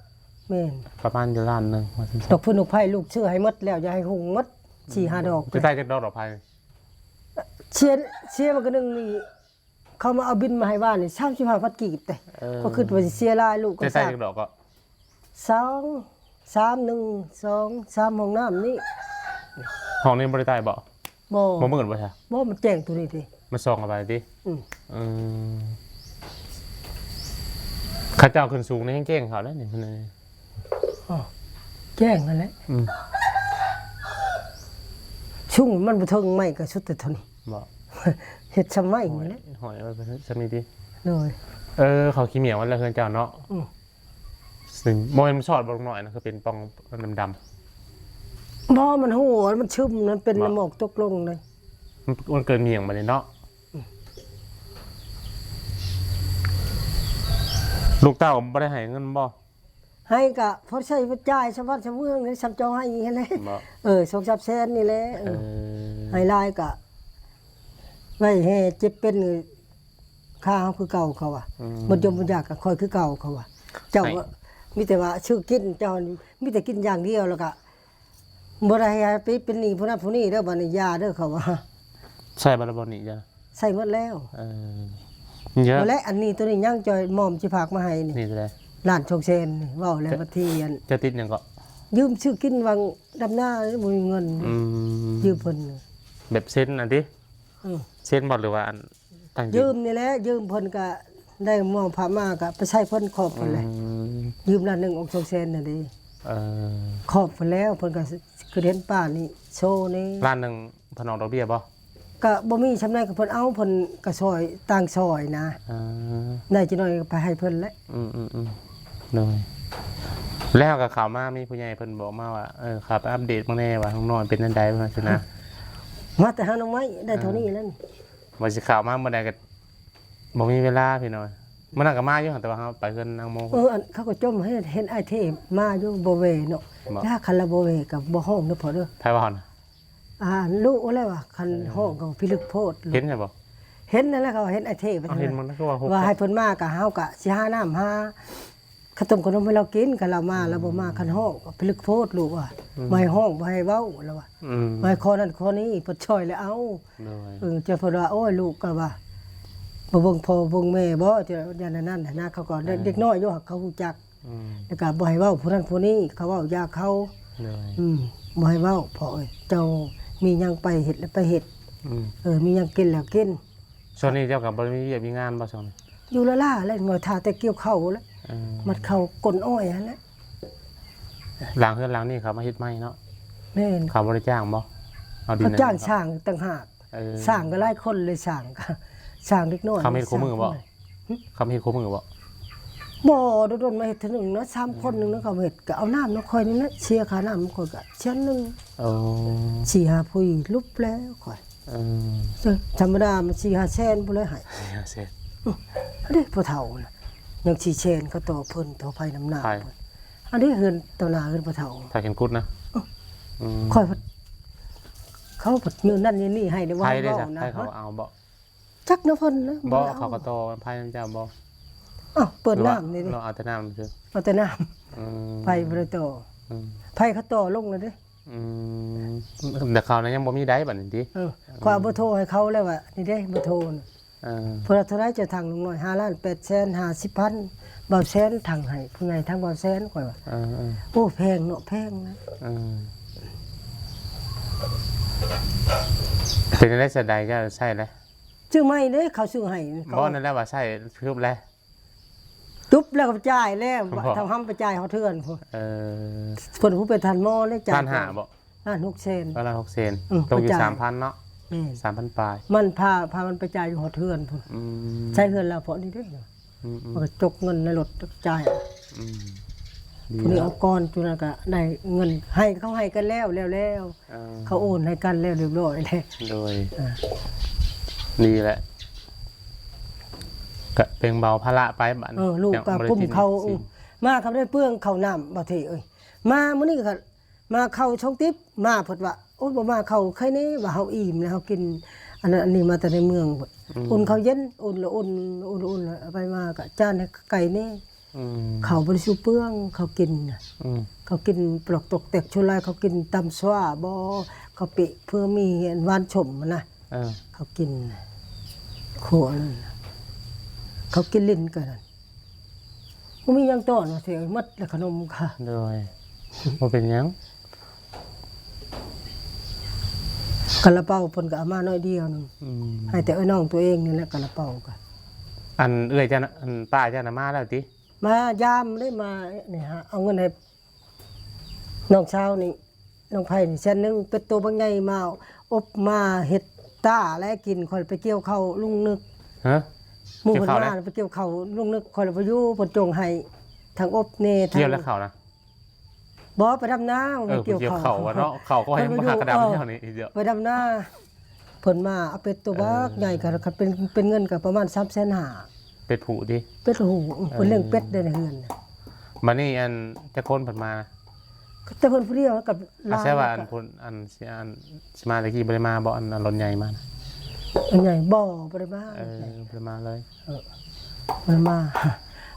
ແມ່ນ ປະມານຢູ່ລ້ານໜຶ່ງ ວ່າຊັ້ນຊະ ດອກຟືນດອກໄຟລູກຊື້ໃຫ້ໝົດແລ້ວ ຢ່າໃຫ້ຮຸ່ງໝົດ ສີ່ຫ້າດອກ ຈະໄດ້ຈັກດອກດອກໄຟ ເສຍ ເສຍມັນກໍໜຶ່ງນີ້ ເຂົາມາເອົາບິນມາໃຫ້ວານນີ້ ສາມສິບຫ້າພັນກີບເດ້ ເອີ ກໍຄິດວ່າຊິເສຍຫຼາຍ ລູກກໍ ຈະໄດ້ຈັກດອກກໍ ສອງ ສາມ ໜຶ່ງ ສອງ ສາມ ຫ້ອງນ້ຳນີ້ ຫ້ອງນີ້ບໍ່ໄດ້ໄດ້ບໍ່? ບໍ່ ບໍ່ມືດບໍ່ຊະ? ບໍ່ ມັນແຈ້ງໂຕນີ້ຕິ ມັນສ່ອງເຂົ້າໄປຕິ ອືມ ອືມ ເຂົາເຈົ້າຂຶ້ນສູງນີ້ແຮງແຈ້ງເຂົາແລ້ວນີ້ ອໍ ແຈ້ງຫັ້ນແຫຼະ ອືມ ສູງມັນບໍ່ເຖິງ ໄມ້ກໍສຸດແຕ່ເທົ່ານີ້ ບໍ່ ເຮັດຊຳໄມ້ນີ້ແຫຼະ ຫ້ອຍ ຫ້ອຍໄວ້ຊຳນີ້ຕິ ໂດຍ ເອີ ເຂົາຂີ້ໝ້ຽວໄວ້ແລ້ວເຮືອນເຈົ້າເນາະ ອືມ ບໍ່ແມ່ນມັນຊອດບໍ່ ນ້ອງນ້ອຍນະ ຄືເປັນປ່ອງດຳໆ ບໍ່ ມັນຮົ່ວ ມັນຊຶມ ມັນເປັນ ບໍ່ ນ້ຳໝອກຕົກລົງເລີຍ ມັນ ມັນເກີດໝ້ຽງບັດນີ້ເນາະ ອືມ ລູກເຕົ້າບໍ່ໄດ້ໃຫ້ເງິນບໍ່? ໃຫ້ກະພໍໃຊ້ພໍຈ່າຍ ຊາວບ້ານຊາວເມືອງນີ້ ຊຳເຈົ້າໃຫ້ຫັ້ນແຫຼະ ບໍ່ ເອີ ສອງສາມແສນນີ້ແຫຼະ ເອີ ເອີ ໃຫ້ຫຼາຍກະໄວ້ແຫ່ເຈັບເປັນ ຄ່າເຮົາຄືເກົ່າ ເຂົາວ່າ ອືມ ໝົດຢົມໝົດຢາກກະຂ້ອຍຄືເກົ່າ ເຂົາວ່າ ເຈົ້າ ໃຫ້ ກໍມີແຕ່ວ່າຊື້ກິນ ເຈົ້າມີແຕ່ກິນຢ່າງດຽວ ແລ້ວກະບໍ່ໄດ້ໃຫ້ໄປເປັນໜີ້ຜູ້ນັ້ນຜູ້ນີ້ເດີ ບັດນີ້ຢ່າເດີ ເຂົາວ່າ ໃຊ້ບັດລະບໍ່ໜີ້ຈ້ະ ໃຊ້ໝົດແລ້ວ ເອີ ເຍອະ ແລະ ອັນນີ້ໂຕນີ້ຍັງຈ່ອຍໝອມຊິຝາກມາໃຫ້ນີ້ ນີ້ເທົ່າໃດ? ລ້ານສອງແສນນີ້ ເວົ້າແລ້ວ ຈະ ບັດທີອັນ ຈະຕິດຫຍັງເກາະ? ຢືມຊື້ກິນຫວ່າງດຳນາ ບໍ່ມີເງິນ ອືມ ຢືມເພິ່ນ ແບບເຊັນອັນຕິ ອືມ ເຊັນບໍ່ ຫຼືວ່າອັນ ຕັ້ງຢືມ ຢືມນີ້ແຫຼະ ຢືມເພິ່ນກະໄດ້ໝໍ້ພາມາກະໄປໃຊ້ເພິ່ນ ຂອບເພິ່ນແຫຼະ ອືມ ຢືມລ້ານໜຶ່ງອອກສອງແສນນັ້ນເດ້ ເອີ ຂອບເພິ່ນແລ້ວ ເພິ່ນກະຄືເຫັນປ້ານີ້ໂຊນີ້ ລ້ານໜຶ່ງເພິ່ນອອກດອກເບ້ຍບໍ່? ກະບໍ່ມີຊ່ຳໃດ ກະເພິ່ນເອົາ ເພິ່ນກະຊ່ອຍ ຕ່າງຊ່ອຍນະ ເອີ ໄດ້ຈັກໜ້ອຍກະໄປໃຫ້ເພິ່ນແຫຼະ ອືມໆໆ ໂດຍ ແລ້ວກະເຂົ້າມາ ມີຜູ້ໃຫຍ່ເພິ່ນບອກມາວ່າ ເອີ ເຂົ້າໄປອັບເດດເບິ່ງແດ່ວ່ານ້ອງນ້ອຍເປັນແນວໃດ ວ່າຊັ້ນນະ ມາແຕ່ຫາໜໍ່ໄມ້ ໄດ້ເທົ່ານີ້ແຫຼະ ວ່າຊິເຂົ້າມາມື້ໃດກໍບໍ່ມີເວລາພີ່ນ້ອງ ມື້ນັ້ນກໍມາຢູ່ ແຕ່ວ່າເຮົາໄປເຮືອນນາງໂມ ເອີ ອັນເຂົາກໍຈົ່ມໃຫ້ເຫັນອ້າຍເທມາຢູ່ ບໍ່ແວ່ເນາະ ບໍ່ ຖ້າຄັນລາວບໍ່ແວ່ກໍບໍ່ຮ້ອງເດີພໍ່ເດີ ໃຜວ່າຫັ້ນ ອ່າ ລູກແລ້ວວ່າ ຄັນ ເອີ ຮ້ອງກໍພິລຶກໂພດ ເຫັນໃຊ່ບໍ່? ເຫັນນັ້ນແຫຼະ ເຂົາເຫັນໄອ້ເທບ ເອົາ ເຫັນມັນຄືວ່າຫົກ ວ່າໃຫ້ເພິ່ນມາກໍເຮົາກໍຊິຫານ້ຳຫາ ເຂົ້າຕົ້ມຂະໜົມໃຫ້ລາວກິນ ຄັນລາວມາ ອືມ ລາວບໍ່ມາ ຄັນຮ້ອງກໍພິລຶກໂພດລູກວ່າ ອືມ ບໍ່ໃຫ້ຮ້ອງ ບໍ່ໃຫ້ເວົ້າລາວວ່າ ອືມ ບໍ່ໃຫ້ຂໍນັ້ນຂໍນີ້ ເພິ່ນຊ່ອຍແລ້ວເອົາ ໂດຍ ເອີ ເຈົ້າເພິ່ນວ່າ ໂອ້ຍ ລູກກໍວ່າ ບໍ່ເບິ່ງພໍ່ເບິ່ງແມ່ບໍ່ ເຈົ້າ ຢ້ານອັນນັ້ນນະ ເຂົາກໍ ເອີ ເດັກນ້ອຍຢູ່ ເຂົາຮູ້ຈັກ ອືມ ແລ້ວກໍບໍ່ໃຫ້ເວົ້າຜູ້ນັ້ນຜູ້ນີ້ ເຂົາເວົ້າຢ່າເຂົາ ໂດຍ ອືມ ບໍ່ໃຫ້ເວົ້າ ພໍ່ເອີຍ ເຈົ້າມີຫຍັງໄປເຮັດແລ້ວໄປເຮັດ ອືມ ເອີ ມີຫຍັງກິນແລ້ວກິນ ຊ່ວງນີ້ເຈົ້າກໍບໍ່ໄດ້ມີວຽກມີງານບໍ່ຊ່ວງນີ້? ຢູ່ລ້າໆ ແລ້ວ ງອຍຖ້າແຕ່ກ່ຽວເຂົ້າແລ້ວ ເອີ ມັດເຂົ້າກົ້ນອ້ອຍຫັ້ນແຫຼະ ຫຼັງເຮືອນຫຼັງນີ້ເຂົາມາເຮັດໃໝ່ເນາະ? ແມ່ນ ເຂົາບໍ່ໄດ້ຈ້າງບໍ່? ເອົາດິນ ເຂົາຈ້າງ ໃຫ້ເຂົາ ຊ່າງຕ່າງຫາກ ເອີ ຊ່າງກໍຫຼາຍຄົນເລີຍ ຊ່າງ ຊ່າງເດັກນ້ອຍ ເຂົາເຮັດຄູ່ມື້ບໍ່? ຫຶ? ເຂົາເຮັດຄູ່ມື້ບໍ່? ບໍ່ ດົນໆ ມາເຮັດເທື່ອໜຶ່ງນະ ສາມຄົນ ອືມ ໜຶ່ງນະ ເຂົາເຮັດ ກໍເອົານ້ຳນຳຂ້ອຍນີ້ແຫຼະ ເສຍຄ່ານ້ຳຂ້ອຍກໍແສນໜຶ່ງ ໂອ້ ສີ່ຫ້າຜູ້ ຫຼຸບແລ້ວຂ້ອຍ ເອີ ທຳມະດາມັນສີ່ຫ້າແສນພຸ້ນແຫຼະໃຫ້ ສີ່ຫ້າແສນ ອື ອັນນີ້ພໍ່ເຖົ້ານະ ຍັງສີ່ແສນ ເຂົາຕໍ່ເພິ່ນ ຕໍ່ໄຟນຳໜ້າ ໃຜ? ເພິ່ນ ອັນນີ້ເຮືອນຕໍ່ໜ້າເຮືອນພໍ່ເຖົ້າ ຖ້າເຫັນກຸດນະ ເອີ ອືມ ຂ້ອຍ ເຂົາພັດແນວນັ້ນແນວນີ້ໃຫ້ ໄຟເດ້ ເວົ້ານະ ໄຟເຂົາເອົາບໍ່? ຈັກນຳເພິ່ນນະ ບໍ່ ບໍ່ໄດ້ເອົາ ເຂົາກໍຕໍ່ໄຟນຳເຈົ້າບໍ່? ອ້າວ ເປີດນ້ຳນີ້ເດ້ ເອົາແຕ່ນ້ຳຊື່ ເອົາແຕ່ນ້ຳ ອືມ ໄຟບໍ່ໄດ້ຕໍ່ ອືມ ໄຟເຂົາຕໍ່ລົງແລ້ວເດ້ ອືມ ແຕ່ເຂົານະຍັງບໍ່ມີໃດບັດນີ້ຕິ ເອີ ຂ້ອຍເອົາເບີໂທໃຫ້ເຂົາແລ້ວວ່າ ນີ້ເດ້ເບີໂທນະ ເອີ ເພິ່ນວ່າເທົ່າໃດເຈົ້າຖັງລຸງນ້ອຍ ຫ້າລ້ານແປດແສນຫ້າສິບພັນ ບ່າວແສນຖັງໃຫ້ ຜູ້ໃຫຍ່ທັງບ່າວແສນ ຂ້ອຍວ່າ ເອີໆ ໂອ້ ແພງເນາະ ແພງນະ ເອີ ເປັນຈັ່ງໃດສະໃດເຈົ້າໃຊ້ແລ້ວ? ຊື້ໃໝ່ເດ້ ເຂົາຊື້ໃຫ້ ບໍ່ ນັ້ນແຫຼະວ່າໃຊ້ ຄືບແລ້ວ ຈຸບແລ້ວກໍຈ່າຍແລ້ວ ບໍ່ ທາງເຮົາໄປຈ່າຍຮອດເຮືອນພຸ້ນ ເອີ ເພິ່ນຜູ້ໄປທ່ານໝໍເດ້ ຈ່າຍລ້ານຫ້າບໍ່? ລ້ານຫົກແສນ ກໍລ້ານຫົກແສນ ອືມ ຕົກຢູ່ສາມພັນເນາະ ແມ່ນ ສາມພັນປາຍ ມັນພາ ພາມັນໄປຈ່າຍຢູ່ຮອດເຮືອນພຸ້ນ ອືມ ໃຊ້ເຮືອນລາວເພາະນີ້ເດ້ ອືມໆ ມັນກໍຈົກເງິນໃນລົດຈ່າຍ ອືມ ດີ ຜູ້ນີ້ເນາະ ເອົາກ່ອນ ຈຸນັ້ນກໍໄດ້ເງິນ ໃຫ້ ເຂົາໃຫ້ກັນແລ້ວ ແລ້ວໆ ເອີ ເຂົາໂອນໃຫ້ກັນແລ້ວຮຽບຮ້ອຍແລ້ວ ໂດຍ ເອີ ດີແຫຼະ ກະແບ່ງເບົາພາລະໄປບາດນີ້ ເອີ ລູກກໍກຸ້ມເຂົາ ມາກໍໄດ້ເປືອງເຂົ້ານ້ຳ ບໍ່ເທເອີຍ ມາມື້ນີ້ກໍມາເຂົ້າຊ່ອງຕິບ ມາເພິ່ນວ່າ ໂອ້ຍ ບໍ່ມາເຂົ້າໄຄແນ່ ວ່າເຮົາອີ່ມແລ້ວ ເຮົາກິນອັນນັ້ນອັນນີ້ມາແຕ່ໃນເມືອງ ອືມ ອຸ່ນເຂົ້າເຢັນ ອຸ່ນລະອຸ່ນ ອຸ່ນລະອຸ່ນ ລະໄປມາກໍຈານໃຫ້ໄກ່ແນ່ ອືມ ເຂົາບໍ່ໄດ້ສູ່ເປືອງ ເຂົາກິນນະ ອືມ ເຂົາກິນປລອກຕອກແຕກ ສ່ວນຫຼາຍເຂົາກິນຕຳຊວາບໍ ເຂົາເປະເພື່ອມີອັນຫວານສົ້ມຫັ້ນນະ ເອີ ເຂົາກິນນະ ຄົວນັ້ນນະ ເຂົາກິນຫຼິ້ນກັນນັ້ນ ບໍ່ມີຫຍັງຕ້ອນວ່າຊິເອົາໝົດແລ້ວຂະໜົມກະ ໂດຍ ບໍ່ເປັນຫຍັງ ກະລາເປົາເພິ່ນກະເອົາມາໜ້ອຍດຽວໜຶ່ງ ອືມ ໃຫ້ແຕ່ເອື້ອຍນ້ອງຕົວເອງນີ້ແຫຼະ ກະລາເປົາກະ ອັນເອື້ອຍເຈົ້ານະ ອັນປ້າເຈົ້ານະມາແລ້ວຕິ? ມາຢາມເດ້ ມານີ້ຫາ ເອົາເງິນໃຫ້ນ້ອງສາວນີ້ ນ້ອງໄພນີ້ແສນໜຶ່ງ ເປັດໂຕບັກໃຫຍ່ ມາອົບມາເຮັດຕາແລະກິນ ຂ້ອຍໄປກ່ຽວເຂົ້າລຸງນຶກ ຮະ? ໝູ່ເພິ່ນມາ ກ່ຽວເຂົ້າແລ້ວ ໄປກ່ຽວເຂົ້າລຸງນຶກ ຂ້ອຍລະບໍ່ຢູ່ ເພິ່ນຈົ່ງໃຫ້ທັງອົບແດ່ ທັງ ກ່ຽວແລ້ວເຂົ້ານະ ບໍ່ ໄປດຳນາ ເອີ ໄປກ່ຽວເຂົ້າ ໄປກ່ຽວເຂົ້າເນາະ ເຂົ້າກໍໃຫ້ມາກະດຳແຖວນີ້ ເອີ ໄປດຳນາ ເພິ່ນມາເອົາເປັດໂຕບັກໃຫຍ່ ເອີ ຄັນເປັນ ເປັນເງິນກໍປະມານສາມແສນຫ້າ ເປັດຜູ້ຕິ? ເປັດຜູ້ ເອີ ເພິ່ນລ້ຽງເປັດໄດ້ໃນເຮືອນນະ ບັດນີ້ອັນຈັກຄົນເພິ່ນມາ? ແຕ່ເພິ່ນຜູ້ດຽວກັບຫຼານ ອາ ແຕ່ວ່າອັນພຸ້ນ ອັນ ອັນຊິມາແຕ່ກີ້ບໍ່ໄດ້ມາບໍ່? ອັນ ອັນລົດໃຫຍ່ມານະ ລົດໃຫຍ່ບໍ່ ບໍ່ໄດ້ມາ ເອີ ບໍ່ໄດ້ມາເລີຍ ເອີ ບໍ່ໄດ້ມາ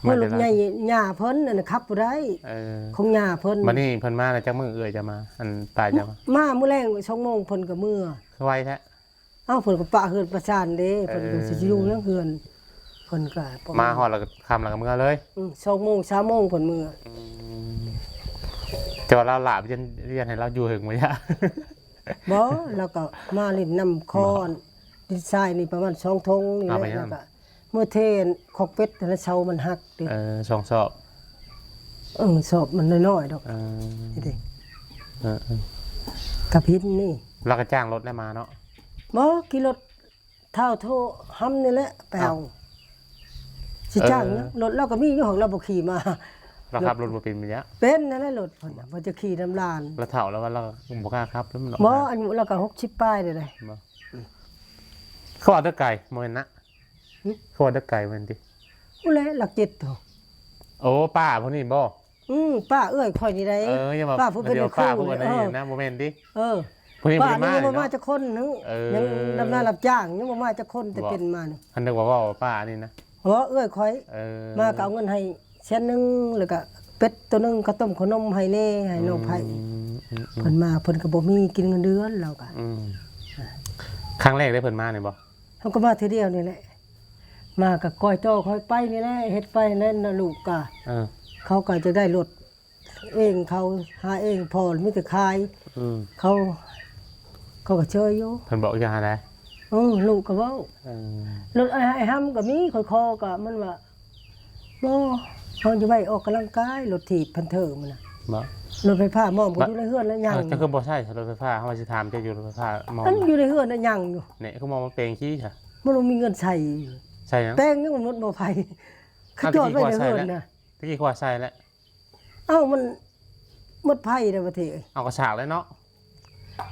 ເພາະລົດໃຫຍ່ຍ່າເພິ່ນ ອັນນັ້ນຂັບບໍ່ໄດ້ ເອີ ຂອງຍ່າເພິ່ນ ບັດນີ້ເພິ່ນມາແລ້ວຈັກມື້ເອື້ອຍຈະມາ ອັນປ້າຈະມາ? ມາມື້ແລງສອງໂມງເພິ່ນກໍເມືອ ຄືໄວແທ້ ເອົ້າ ເພິ່ນກໍປະເຮືອນປະຊານເດ້ ເອີ ເພິ່ນກໍຊິຢູ່ນຳເຮືອນ ເພິ່ນກໍມາຮອດແລ້ວກໍຄ່ຳແລ້ວກໍເມືອເລີຍ ອືມ ສອງໂມງ ສາມໂມງເພິ່ນເມືອ ອືມ ແຕ່ວ່າລາວລາບຮຽນ ຮຽນໃຫ້ລາວຢູ່ເຖິງບໍ່ຍາ? ບໍ່ ລາວກໍມາຫຼິ້ນນຳຄອນ ດິນຊາຍນີ້ປະມານສອງຖົງນີ້ແຫຼະ ແລ້ວກໍ ເມື່ອເທຂອກເປັດຫັ້ນນະ ເສົາມັນຫັກເດ້ ເອີ ສອງສອບ ເອີ ສອບມັນນ້ອຍໆດອກ ເອີ ນີ້ເດ້ ເອີໆ ກັບຫີນນີ້ ລາວກໍຈ້າງລົດແລ້ວມາເນາະ ບໍ່ ຂີ່ລົດທ້າວໂທຫຳນີ້ແຫຼະໄປເອົາ ເອົ້າ ຊິຈ້າງ ເອີ ລົດລາວກໍມີຢູ່ ຫາກລາວບໍ່ຂີ່ມາ ລາວຂັບລົດບໍ່ເປັນແມ່ນຫຍັງ ເປັນນັ້ນແຫຼະລົດເພິ່ນນະ ເພິ່ນຈະຂີ່ນຳຫຼານ ລາວເຖົ້າແລ້ວວ່າລາວບໍ່ກ້າຂັບນຳດອກ ບໍ່ ອາຍຸລາວກໍຫົກສິບປາຍແລ້ວເດ້ ບໍ່ ອືມ ເຂົາວ່າແຕ່ໄກບໍ່ແມ່ນນະ ຫຶ? ເຂົາວ່າແຕ່ໄກແມ່ນຕິ? ພຸ້ນແຫຼະຫຼັກເຈັດໂຕ ໂອ້ ປ້າຜູ້ນີ້ບໍ່? ອືມ ປ້າເອື້ອຍຂ້ອຍນີ້ໃດ ເອີ ຢ່າວ່າ ປ້າຜູ້ເປັນຄູ ປ້າຜູ້ນັ້ນ ເອີ ນະ ບໍ່ແມ່ນຕິ? ເອີ ຜູ້ນີ້ ປ້າ ບໍ່ໄດ້ມາ ນີ້ຍັງບໍ່ມາ ເນາະ ຈັກຄົນໜຶ່ງ ເອີ ຍັງດຳນາຮັບຈ້າງ ຍັງບໍ່ມາຈັກຄົນ ແຕ່ ບໍ່ ເປັນມານີ້ ຄັນນຶກວ່າເວົ້າປ້ານີ້ນະ ເວົ້າເອື້ອຍຂ້ອຍ ເອີ ມາກໍເອົາເງິນໃຫ້ແສນໜຶ່ງ ແລ້ວກໍເປັດໂຕໜຶ່ງ ເຂົ້າຕົ້ມເຂົ້າໜົມໃຫ້ແດ່ ໃຫ້ນ້ອງໄພ ອືມ ອືມ ອືມ ເພິ່ນມາ ເພິ່ນກໍບໍ່ມີກິນເງິນເດືອນ ລາວກໍ ອືມ ຄັ້ງແລກເດ້ເພິ່ນມານີ້ບໍ່? ເຮົາກໍມາເທື່ອດຽວນີ້ແຫຼະ ມາກໍກ້ອຍຕໍ່ຂ້ອຍໄປນີ້ແຫຼະ ເຮັດໄປນັ້ນນະ ລູກກໍ ເອີ ເຂົາກໍຈະໄດ້ລົດ ເອງ ເຂົາຫາເອງ ພໍ່ມີແຕ່ຂາຍ ອືມ ເຂົາ ເຂົາກໍເຊີຍຢູ່ ເພິ່ນບອກຢ່າງໃດ? ເອີ ລູກກໍເວົ້າ ເອີ ລົດອ້າຍຫຳກໍມີ ຂ້ອຍຂໍກໍມັນວ່າ ບໍ່ ເຮົາຈະໄວ້ອອກກຳລັງກາຍ ລົດຖີບແພນເທີມັນນະ ບໍ່ ລົດໄຟຟ້າໝອມກໍ ບໍ່ ຢູ່ໃນເຮືອນລະຍັງ ເອີ ເຈົ້າຄືບໍ່ໃຊ້ ລົດໄຟຟ້າ? ເຮົາວ່າຊິຖາມເຈົ້າຢູ່ ລົດໄฟຟ້າໝອມ ອັນຢູ່ໃນເຮືອນລະຍັງຢູ່ ນີ້ຄືໝໍມາແປງຂີ່ຊະ ມັນບໍ່ມີເງິນໃຊ້ ໃຊ້ຫຍັງ? ແປງຍັງມັນໝົດບໍ່ໄຟ ເຂົາຈອດໄວ້ໃນເຮືອນນະ ຕະກີ້ຂ້ອຍໃສ່ແລ້ວ ເອົ້າ ມັນໝົດໄຟແລ້ວປະເທດເອີຍ ເອົາກະສາກແລ້ວເນາະ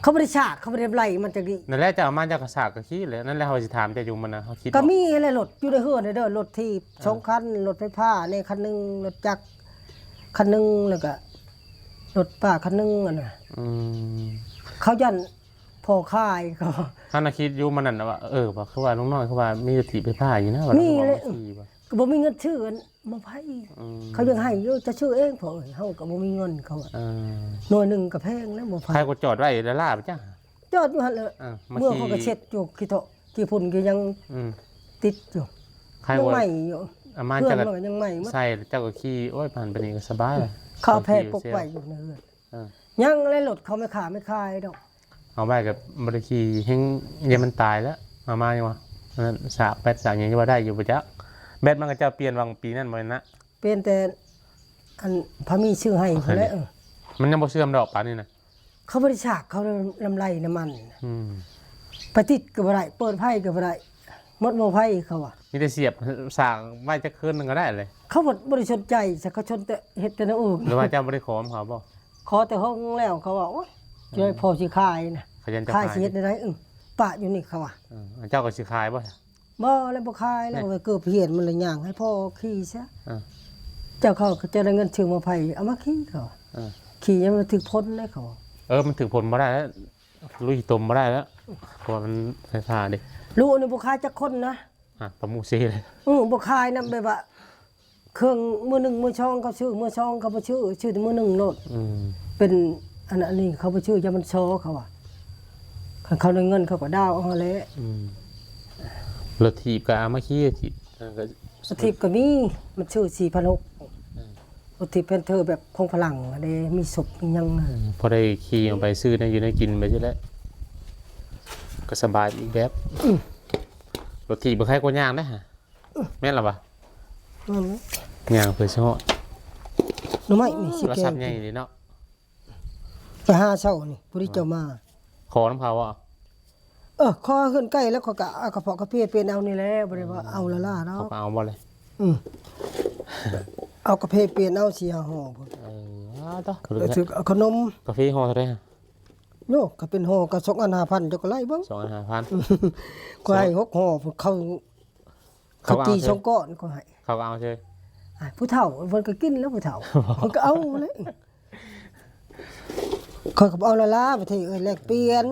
ເຂົາບໍ່ໄດ້ສາກ ເຂົາບໍ່ໄດ້ໄລ່ມັນຈັກດີ ນັ້ນແຫຼະ ເຈົ້າເອົາມາເຈົ້າກະສາກກະຂີ່ແລ້ວ ນັ້ນແຫຼະ ເຮົາຊິຖາມເຈົ້າຢູ່ ມັນນະ ເຮົາຄິດ ກະມີຫັ້ນແຫຼະ ລົດຢູ່ໃນເຮືອນເດີ ລົດຖີບ ເອີ ສອງຄັນ ລົດໄຟຟ້າແດ່ຄັນໜຶ່ງ ລົດຈັກຄັນໜຶ່ງ ແລ້ວກະລົດປ້າຄັນໜຶ່ງ ອັນນະ ອືມ ເຂົາຢ້ານພໍ່ຂາຍ ເຂົາ ເຮົານະຄິດຢູ່ມື້ນັ້ນນະວ່າ ເອີ ວ່າຄືວ່າລຸງນ້ອຍຄືວ່າມີລົດຖີບໄຟຟ້າຢູ່ນະ ວ່າມີແຫຼະ ວ່າ ກໍບໍ່ມີເງິນຊື້ອັນ ໝໍໄຟ ອືມ ເຂົາຍັງໃຫ້ຢູ່ ຈະຊື້ເອງພໍ່ເອີຍ ເຮົາກໍບໍ່ມີເງິນ ເຂົາວ່າ ເອີ ໜ່ວຍໜຶ່ງກໍແພງແລ້ວໝໍໄຟ ໃຜກໍຈອດໄວ້ລ້າໆ ປະຈ້າ ຈອດຢູ່ຫັ້ນແຫຼະ ເອີ ເມືອເຂົາກໍເຊັດຢູ່ ຂີ້ເຖາະຂີ້ຝຸ່ນກໍຍັງ ອືມ ຕິດຢູ່ ໃຜກໍຍັງໃໝ່ຢູ່ ເອົາມາ ເຮືອນມັນກໍຍັງໃໝ່ໝົດ ໃສ່ແລ້ວເຈົ້າກໍຂີ່ ໂອ້ຍ ຜ່ານໄປນີ້ກໍສະບາຍ ເຂົາເອົາແພປົກໄວ້ຢູ່ໃນເຮືອນ ເອີ ຍັງແລະ ລົດເຂົາໄມ່ຄ້າໄມ່ຂາຍດອກ ເອົາໄວ້ກໍບໍ່ໄດ້ຂີ່ ແຮ່ງຢ້ານມັນຕາຍແລ້ວ ເອົາມາຍັງວ່າ ອັນນັ້ນສາກແບັດສາກຫຍັງ ຈະວ່າໄດ້ຢູ່ບໍ່ຈັກ ແບັດມັນກໍເຈົ້າປ່ຽນຫວ່າງປີນັ້ນບໍ່ແມ່ນນະ ປ່ຽນແຕ່ອັນພາມີຊື້ໃຫ້ພຸ້ນແຫຼະ ເອີ ມັນຍັງບໍ່ເສື່ອມດອກປານນີ້ນະ ເຂົາບໍ່ໄດ້ສາກ ເຂົາລຳໄລນ້ຳມັນ ອືມ ໄປຕິດກໍບໍ່ໄດ້ ເປີດໄຟກໍບໍ່ໄດ້ ໝົດໝໍໄຟ ເຂົາວ່າ ມີແຕ່ສຽບສາກໄວ້ຈັກຄືນໜຶ່ງກໍໄດ້ເລີຍ ເຂົາບໍ່ ບໍ່ໄດ້ສົນໃຈ ເຂົາສົນແຕ່ເຮັດແຕ່ແນວອື່ນ ຫຼືວ່າເຈົ້າບໍ່ໄດ້ຂໍນຳເຂົາບໍ່? ຂໍແຕ່ຫ້ອງແລ້ວ ເຂົາວ່າ ໂອ້ຍ ເອີ ຈະໃຫ້ພໍ່ຊິຂາຍນະ ຂາຍຊິເຮັດແນວໃດ? ເອີ ປະຢູ່ນີ້ ເຂົາວ່າ ເອີ ເຈົ້າກໍຊິຂາຍບໍ່? ບໍ່ແລ້ວ ບໍ່ຂາຍແລ້ວ ເກີບເຫຍນມັນລະຍ່າງໃຫ້ພໍ່ຂີ່ຊະ ເອີ ເຈົ້າເຂົາ ເຈົ້າໄດ້ເງິນຊື້ໝໍໄຟ ເອົາມາຂີ່ ເຂົາວ່າ ເອີ ຂີ່ຍັງມັນຖືກພົນເດ້ ເຂົາວ່າ ເອີ ມັນຖືກພົນບໍ່ໄດ້ແລ້ວ ລຸຍຕົມບໍ່ໄດ້ແລ້ວ ເພາະວ່າມັນໄຟຟ້າເດ້ ລູກນີ້ບໍ່ຂາຍຈັກຄົນນະ ອ່າ ປະໝູ່ເຊເລີຍ ເອີ ບໍ່ຂາຍນຳ ແບບວ່າ ເຄື່ອງມືໜຶ່ງມືສອງເຂົາຊື້ ມືສອງເຂົາບໍ່ຊື້ ຊື້ແຕ່ມືໜຶ່ງໂລດ ອືມ ເປັນອັນ ອັນນີ້ເຂົາບໍ່ຊື້ ຢ້ານມັນຊໍ ເຂົາວ່າ ຄັນເຂົາໄດ້ເງິນເຂົາກໍດາວເອົາຫັ້ນແຫຼະ ອືມ ລົດຖີບກໍເອົາມາຂີ່ ຖີບ ລົດຖີບກໍມີ ມັນຊື້ສີ່ພັນຫົກ ອືມ ລົດຖີບແພນເທີແບບຂອງຝຣັ່ງເດ້ ມີສົບມີຫຍັງ ອືມ ພໍໄດ້ຂີ່ອອກໄປຊື້ແນວຢູ່ແນວກິນໄປຊີ້ແຫຼະ ກໍສະບາຍອີກແບບ ອືມ ລົດຖີບບໍ່ໃຄກວ່າຍ່າງເດ້ ແມ່ນລະວະ? ແມ່ນແຫຼະ ຍ່າງເພື່ອຊິຮອດ ໜໍ່ໄມ້ນີ້ຊິແກງ ລະສັບໃຫຍ່ເດເນາະ ໄປຫາເຊົ້ານີ້ ຜູ້ທີ່ເຈົ້າມາ ຂໍນຳເຂົາບໍ່? ເອີ ຂໍເຮືອນໃກ້ແລ້ວ ຂ້ອຍກະເອົາກະເພາະກະເພປ່ຽນເອົານີ້ແຫຼະ ບໍ່ໄດ້ວ່າເອົາຫຼາຍໆດອກ ເຂົາກໍເອົາບໍ່ລະ? ອືມ ເອົາກະເພປ່ຽນເອົາ ສີ່ຫ້າຫໍ່ພຸ້ນ ເອີ ເອົາຕໍ່ ເອົາຂະໜົມ ກາເຟຫໍ່ເທົ່າໃດ? ໂຍ ກະເປັນຫໍ່ກະສອງອັນຫ້າພັນ ເຈົ້າກໍໄລ່ເບິ່ງ ສອງອັນຫ້າພັນ ຂ້ອຍໃຫ້ຫົກຫໍ່ພຸ້ນ ເຂົາ ເຂົາ ເຂົາ ເຂົາ ເອົາ ຈີ່ສອງກ້ອນກໍໃຫ້ ເຂົາກໍເອົາເຊີຍ ອ່າ ຜູ້ເຖົ້າເພິ່ນກໍກິນແລ້ວ ຜູ້ເຖົ້າເພິ່ນກໍເອົາແລ້ວ ຂ້ອຍກໍເອົາລະລາ ປະເທດເອີຍ ແລກປ່ຽນ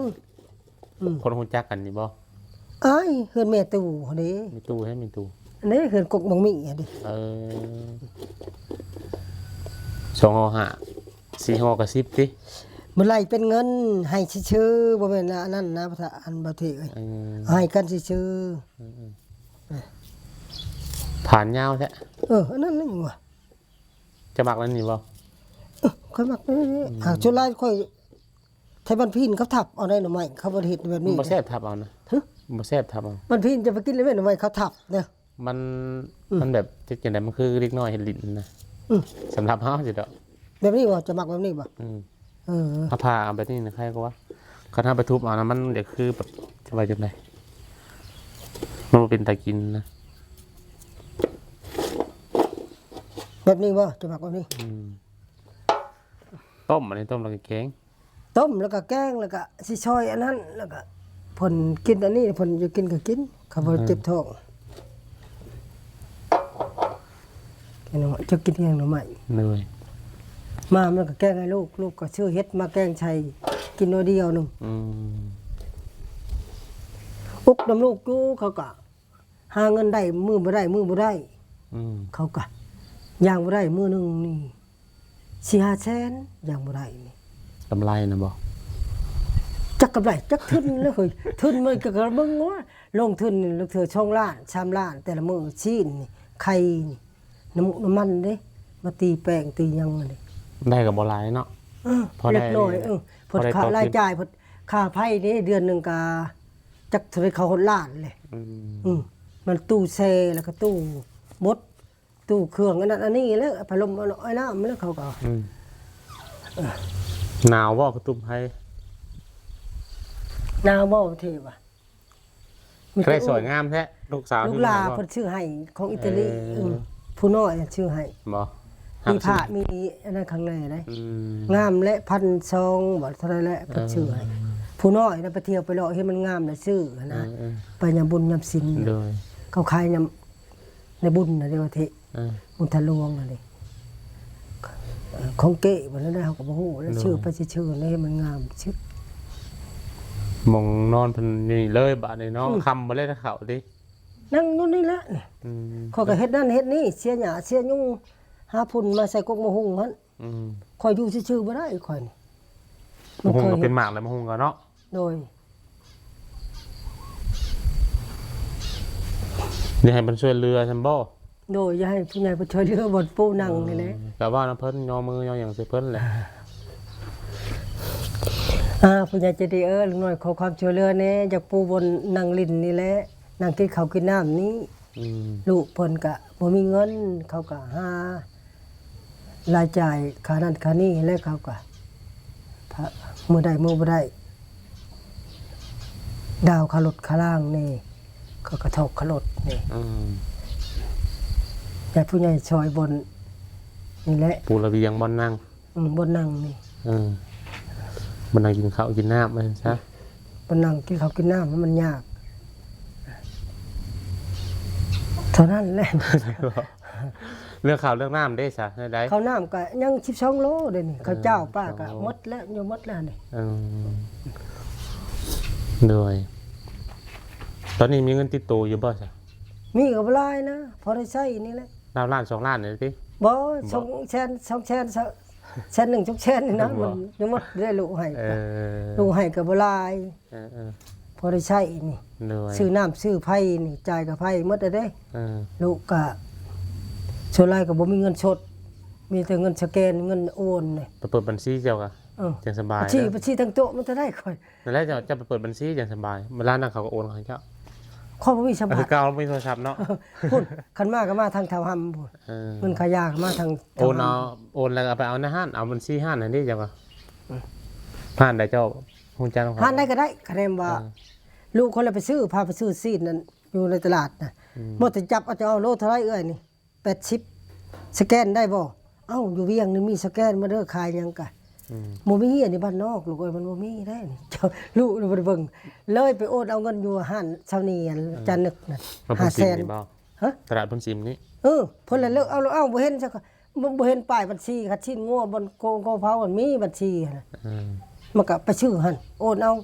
ອືມ ຄົນຮູ້ຈັກກັນນີ້ບໍ່? ອ້າຍ ເຮືອນແມ່ຕູ້ຫັ້ນເດ້ ແມ່ຕູ້ໃຫ້ແມ່ຕູ້ ອັນນີ້ເຮືອນກົກບັກໝີ່ຫັ້ນເດ້ ເອີ ສອງຫໍ່ຫ້າ ສີ່ຫໍ່ກໍສິບຕິ ບໍ່ໄລ່ເປັນເງິນ ໃຫ້ຊື່ໆ ບໍ່ແມ່ນອັນນັ້ນນະ ອັນປະເທດເອີຍ ເອີ ໃຫ້ກັນຊື່ໆ ອືມໆ ຜ່ານຍາວແທ້ ເອີ ອັນນັ້ນແຫຼະຫຍັງວະ ເຈົ້າມັກອັນນີ້ບໍ່? ເອີ ຂ້ອຍມັກ ອືມ ຫາກສ່ວນຫຼາຍຂ້ອຍ ແຖວບ້ານພີນເຂົາທັບເອົາໄດ໋ໜໍ່ໄມ້ ເຂົາບໍ່ໄດ້ເຮັດແບບນີ້ ມັນບໍ່ແຊບທັບເອົານະ ຮະ ມັນບໍ່ແຊບທັບເອົາ ບ້ານພີນຈະໄປກິນແລ້ວແມ່ນໜໍ່ໄມ້ເຂົາທັບເດີ ມັນ ອືມ ມັນແບບ ຈັ່ງໃດ ມັນຄືເດັກນ້ອຍເຮັດຫຼິ້ນນະ ອືມ ສຳລັບເຮົາຊິດອກ ແບບນີ້ບໍ່? ເຈົ້າມັກແບບນີ້ບໍ່? ອືມ ເອີ ເອົາຜ່າເອົາແບບນີ້ນະ ໃຄກວ່າ ຄັນເຮົາໄປທຸບເອົານະ ມັນຈະຄືແບບ ຈະວ່າຈັ່ງໃດ ມັນບໍ່ເປັນຕາກິນນະ ແບບນີ້ບໍ່? ເຈົ້າມັກແບບນີ້ ອືມ ຕົ້ມ ອັນນີ້ຕົ້ມແລ້ວກໍແກງ ຕົ້ມແລ້ວກໍແກງ ແລ້ວກໍຊິຊອຍອັນນັ້ນ ແລ້ວກໍເພິ່ນກິນອັນນີ້ ເພິ່ນຢາກກິນກໍກິນ ຄັນບໍ່ ອືມ ເຈັບທ້ອງ ແກງໜໍ່ໄມ້ ເຈົ້າກິນແກງໜໍ່ໄມ້ ໂດຍ ມາ ມັນກໍແກງໃຫ້ລູກ ລູກກໍຊື້ເຫັດມາແກງໃສ່ກິນໜ້ອຍດຽວໜຶ່ງ. ອືມ ອຸກນຳລູກຢູ່ ເຂົາກໍຫາເງິນໄດ້ມື້ບໍ່ໄດ້ ມື້ບໍ່ໄດ້. ອືມ ເຂົາກໍຍ່າງບໍ່ໄດ້ ມື້ໜຶ່ງນີ້ສີ່ຫ້າແສນ ຍ່າງບໍ່ໄດ້ນີ້. ກຳໄລນະບໍ່? ຈັກກຳໄລຈັກທຶນແລ້ວເຮີ້ຍ ທຶນມັນກໍ ກໍເບິ່ງວ່າລົງທຶນນີ້ລາງເທື່ອສອງລ້ານ ສາມລ້ານ ແຕ່ລະມື້ ຊີ້ນນີ້ ໄຂ່ນີ້ ນ້ຳມັນເດ້ ມາຕີແປ້ງຕີຫຍັງນີ້ ໄດ້ກໍບໍ່ຫຼາຍເນາະ. ເອີ ພໍໄດ້ເລັກນ້ອຍ. ເອີ ພໍໄດ້ຕໍ່ ລາຍຈ່າຍ ພໍຄ່າໄຟເດ້ ເດືອນໜຶ່ງກໍຈັກເທົ່າໃດ ເຂົ້າຮອດລ້ານແຫຼະ. ອືມ ອືມ ມັນຕູ້ແຊ່ ແລ້ວກໍຕູ້ບົດ ຕູ້ເຄື່ອງ ອັນນັ້ນອັນນີ້ແຫຼະ ພັດລົມ ອາຍນ້ຳແລ້ວ ເຂົາກໍ. ອືມ ເອີ ໜາວບໍ່ ຄືຕຸ້ມໄພ? ໜາວບໍ່ເທວະ? ມີແຕ່ ສວຍງາມແທ້ ລູກສາວ ລູກຫຼານເພິ່ນຊື້ໃຫ້ ຂອງອີຕາລີ. ເອີ ເອີ ຜູ້ນ້ອຍຊື້ໃຫ້ບໍ່? ມີຜ້າມີອັນນັ້ນຂ້າງໃນໄດ໋. ອືມ ງາມແຫຼະ ພັນສອງບໍ່ ເທົ່າໃດແຫຼະ ເພິ່ນຊື້ໃຫ້. ເອີ ຜູ້ນ້ອຍນະ ໄປທ່ຽວໄປເລາະ ເຫັນມັນງາມແລ້ວຊື້ຫັ້ນນະ. ເອີ ເອີ ໄປຍາມບຸນຍາມສິນ. ໂດຍ ເຂົາຂາຍຍາມໃນບຸນນະເດ້ ວ່າເທ ເອີ ບຸນທາດຫຼວງຫັ້ນເດ້ ຂອງເກ້ບໍ່ນັ້ນ ເຮົາກໍບໍ່ຮູ້ແລ້ວ. ໂດຍ ຊື່ໄປຊື່ໆ ໃນມັນງາມຊື່. ໝ່ອງນອນເພິ່ນຢູ່ນີ້ເລີຍບາດນີ້ເນາະ. ອືມ ຄ່ຳບໍ່ໄດ້ເຂົ້າຕິ ນັ່ງຢູ່ນີ້ແຫຼະ. ອືມ ຂ້ອຍກໍເຮັດນັ້ນເຮັດນີ້ ເສຍຫຍ້າເສຍຍຸງ ຫາຝຸ່ນມາໃສ່ກົກໝາກຫຸ່ງຫັ້ນ. ອືມ ຂ້ອຍຢູ່ຊື່ໆບໍ່ໄດ້ ຂ້ອຍນີ້. ໝາກຫຸ່ງກໍເປັນໝາກແລ້ວ ໝາກຫຸ່ງກໍເນາະ. ໂດຍ ຢາກໃຫ້ເພິ່ນຊ່ວຍເຫຼືອຊັ້ນບໍ່? ໂດຍ ຢາກໃຫ້ຜູ້ໃຫຍ່ເພິ່ນຊ່ວຍເຫຼືອບ່ອນປູ່ນັ່ງນີ້ແຫຼະ. ເອີ ກໍເວົ້ານຳເພິ່ນ ຍໍມືຍໍຫຍັງໃສ່ເພິ່ນແຫຼະ. ອ່າ ຜູ້ໃຫຍ່ໃຈດີເອີຍ ລຸງນ້ອຍຂໍຄວາມຊ່ວຍເຫຼືອແດ່ ຢາກປູບ່ອນນັ່ງຫຼິ້ນນີ້ແຫຼະ ນັ່ງກິນເຂົ້າກິນນ້ຳນີ້. ອືມ ລູກເພິ່ນກະບໍ່ມີເງິນ ເຂົາກະຫາລາຍຈ່າຍຄ່ານັ້ນຄ່ານີ້ ແລ້ວເຂົາກະມື້ໄດ້ມື້ບໍ່ໄດ້ ດາວຄ່າລົດຄ່າລາງນີ້ ເຂົາກະຖອກຄ່າລົດນີ້. ອືມ ຢາກຜູ້ໃຫຍ່ຊ່ອຍບ່ອນນີ້ແຫຼະ ປູລະບຽງບ່ອນນັ່ງ. ອືມ ບ່ອນນັ່ງນີ້. ເອີ ບ່ອນນັ່ງກິນເຂົ້າກິນນ້ຳວ່າຊັ້ນຊະ ບ່ອນນັ່ງກິນເຂົ້າກິນນ້ຳມັນຍາກ ເທົ່ານັ້ນແຫຼະ. ເລື່ອງເຂົ້າເລື່ອງນ້ຳເດ້ຊະ ແນວໃດ? ເຂົ້ານ້ຳກໍຍັງສິບສອງໂລເດນີ້. ເອີ ເຂົ້າເຈົ້າປ້າກໍ ສິບສອງໂລ ໝົດແລ້ວ ຍັງໝົດແລ້ວນີ້. ເອີ ໂດຍ ຕອນນີ້ມີເງິນຕິດໂຕຢູ່ບໍ່ຊະ? ມີກໍບໍ່ຫຼາຍນະ ພໍໄດ້ໃຊ້ນີ້ແຫຼະ. ລາວລ້ານສອງລ້ານນີ້ຕິ? ບໍ່ ບໍ່ ສອງແສນ ສອງແສນ ແສນໜຶ່ງ ສອງແສນນີ້ນະ. ບໍ່ ມັນຍັງໝົດເດ້ ລູກໃຫ້. ເອີ ລູກໃຫ້ກໍບໍ່ຫຼາຍ. ເອີໆ ພໍໄດ້ໃຊ້ນີ້. ໂດຍ ຊື້ນ້ຳຊື້ໄຟນີ້ ຈ່າຍຄ່າໄຟໝົດແລ້ວເດ້. ເອີ ລູກກະສ່ວນຫຼາຍກໍບໍ່ມີເງິນສົດ ມີແຕ່ເງິນສະແກນ ເງິນໂອນນີ້. ໄປເປີດບັນຊີເຈົ້າກະ ເອີ ຈັ່ງສະບາຍ ບັນຊີ ເດີ ບັນຊີທາງໂຕະມັນຈະໄດ້ຂ້ອຍ. ນັ້ນແຫຼະ ເຈົ້າ ເຈົ້າໄປເປີດບັນຊີຈັ່ງສະບາຍ ເວລານັ້ນເຂົາກໍໂອນໃຫ້ເຈົ້າ. ຂ້ອຍບໍ່ມີສຳ ຄືເກົ່າ ບໍ່ມີໂທລະສັບເນາະ. ພຸ້ນ ຄັນມາກໍມາທາງທ້າວຮຳພຸ້ນ. ເອີ ເງິນຄ່າຢາກໍມາທາງ ໂອນເອົາ ທ້າວຮຳ ໂອນແລ້ວກໍໄປເອົາໃນຮ້ານ ເອົາບັນຊີຮ້ານຫັ້ນເດ້ ເຈົ້າວ່າ. ເອີ ຮ້ານໃດເຈົ້າຮູ້ຈັກ? ຮ້ານໃດກໍໄດ້ ຄະແນນວ່າ ເອີ ລູກຂ້ອຍລະໄປຊື້ ພາໄປຊື້ຊີ້ນນັ້ນ ຢູ່ໃນຕະຫຼາດນະ. ອືມ ໝົດແຕ່ຈັບເອົາ ເຈົ້າເອົາໂລເທົ່າໃດເອື້ອຍນີ້? ແປດສິບ ສະແກນໄດ້ບໍ່? ເອົ້າ ຢູ່ວຽງນີ້ມີສະແກນໝົດເດີ ຂາຍຫຍັງກະ. ອືມ ບໍ່ມີ ອັນນີ້ບ້ານນອກລູກເອີຍ ມັນບໍ່ມີເດ້ນີ້. ເຈົ້າ ລູກບໍ່ໄດ້ເບິ່ງ ເລີຍໄປໂອນເອົາເງິນຢູ່ຮ້ານຊາວນີ້ ອັນ ເອີ ຈານນຶກນະ ຫ້າແສນ. ຮະ? ຕະຫຼາດໂພນຊິມນີ້? ເອີ ເພິ່ນລະເລີກເອົາ ເອົາ ບໍ່ເຫັນ ບໍ່ ບໍ່ເຫັນປ້າຍບັນຊີ ຄັນຊີ້ນງົວບ່ອນໂກ ໂກເຜົາ ມັນມີບັນຊີຫັ້ນນະ. ເອີ ມັນກະໄປຊື້ຫັ້ນ ໂອນເອົາ.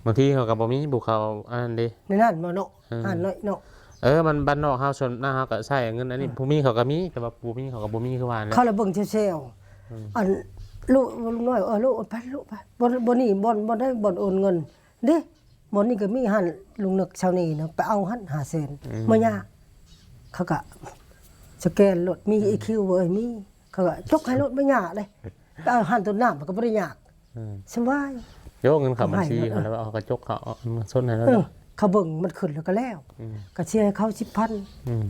ບາງທີເຂົາກໍບໍ່ມີ ຜູ້ເຂົາອັນນັ້ນເດ້ ໃນນັ້ນບໍ່ເນາະ. ເອີ ຮ້ານນ້ອຍເນາະ. ເອີ ມັນບ້ານນອກເຮົາ ສ່ວນມາກເຮົາກໍໃຊ້ເງິນອັນນີ້. ເອີ ຜູ້ມີເຂົາກໍມີ ແຕ່ວ່າຜູ້ບໍ່ມີເຂົາກໍບໍ່ມີຄືວ່ານັ້ນແຫຼະ. ເຂົາລະເບິ່ງແຊວໆ. ອືມ ອັນ ລູກ ລູກນ້ອຍ ເອີ ລູກໄປ ລູກໄປ ບ່ອນ ບ່ອນນີ້ ບ່ອນ ບ່ອນໃດ ບ່ອນໂອນເງິນເດ້. ບ່ອນນີ້ກໍມີຫັ້ນ ລຸງນຶກເຊົ້ານີ້ນະ ໄປເອົາຫັ້ນຫ້າແສນ. ອືມ ມາຍາ ເຂົາກະສະແກນໂລດ ມີ ອືມ ອີຄິວເວີຍ ມີ ເຂົາກະຈົກໃຫ້ໂລດ ມາຍາເດ້. ໄປເອົາຮ້ານຕົ້ນນ້ຳ ມັນກໍບໍ່ໄດ້ຍາກ. ອືມ ສະບາຍ. ໂຍ ເງິນເຂົ້າບັນຊີເຂົາແລ້ວ ເອົາກະຈົກເຂົາ ເອົາເງິນສົດໃຫ້ແລ້ວ. ເອີ ເຂົາເບິ່ງມັນຂຶ້ນແລ້ວກໍແລ້ວ. ອືມ ກະເສຍໃຫ້ເຂົາສິບພັນ. ອືມ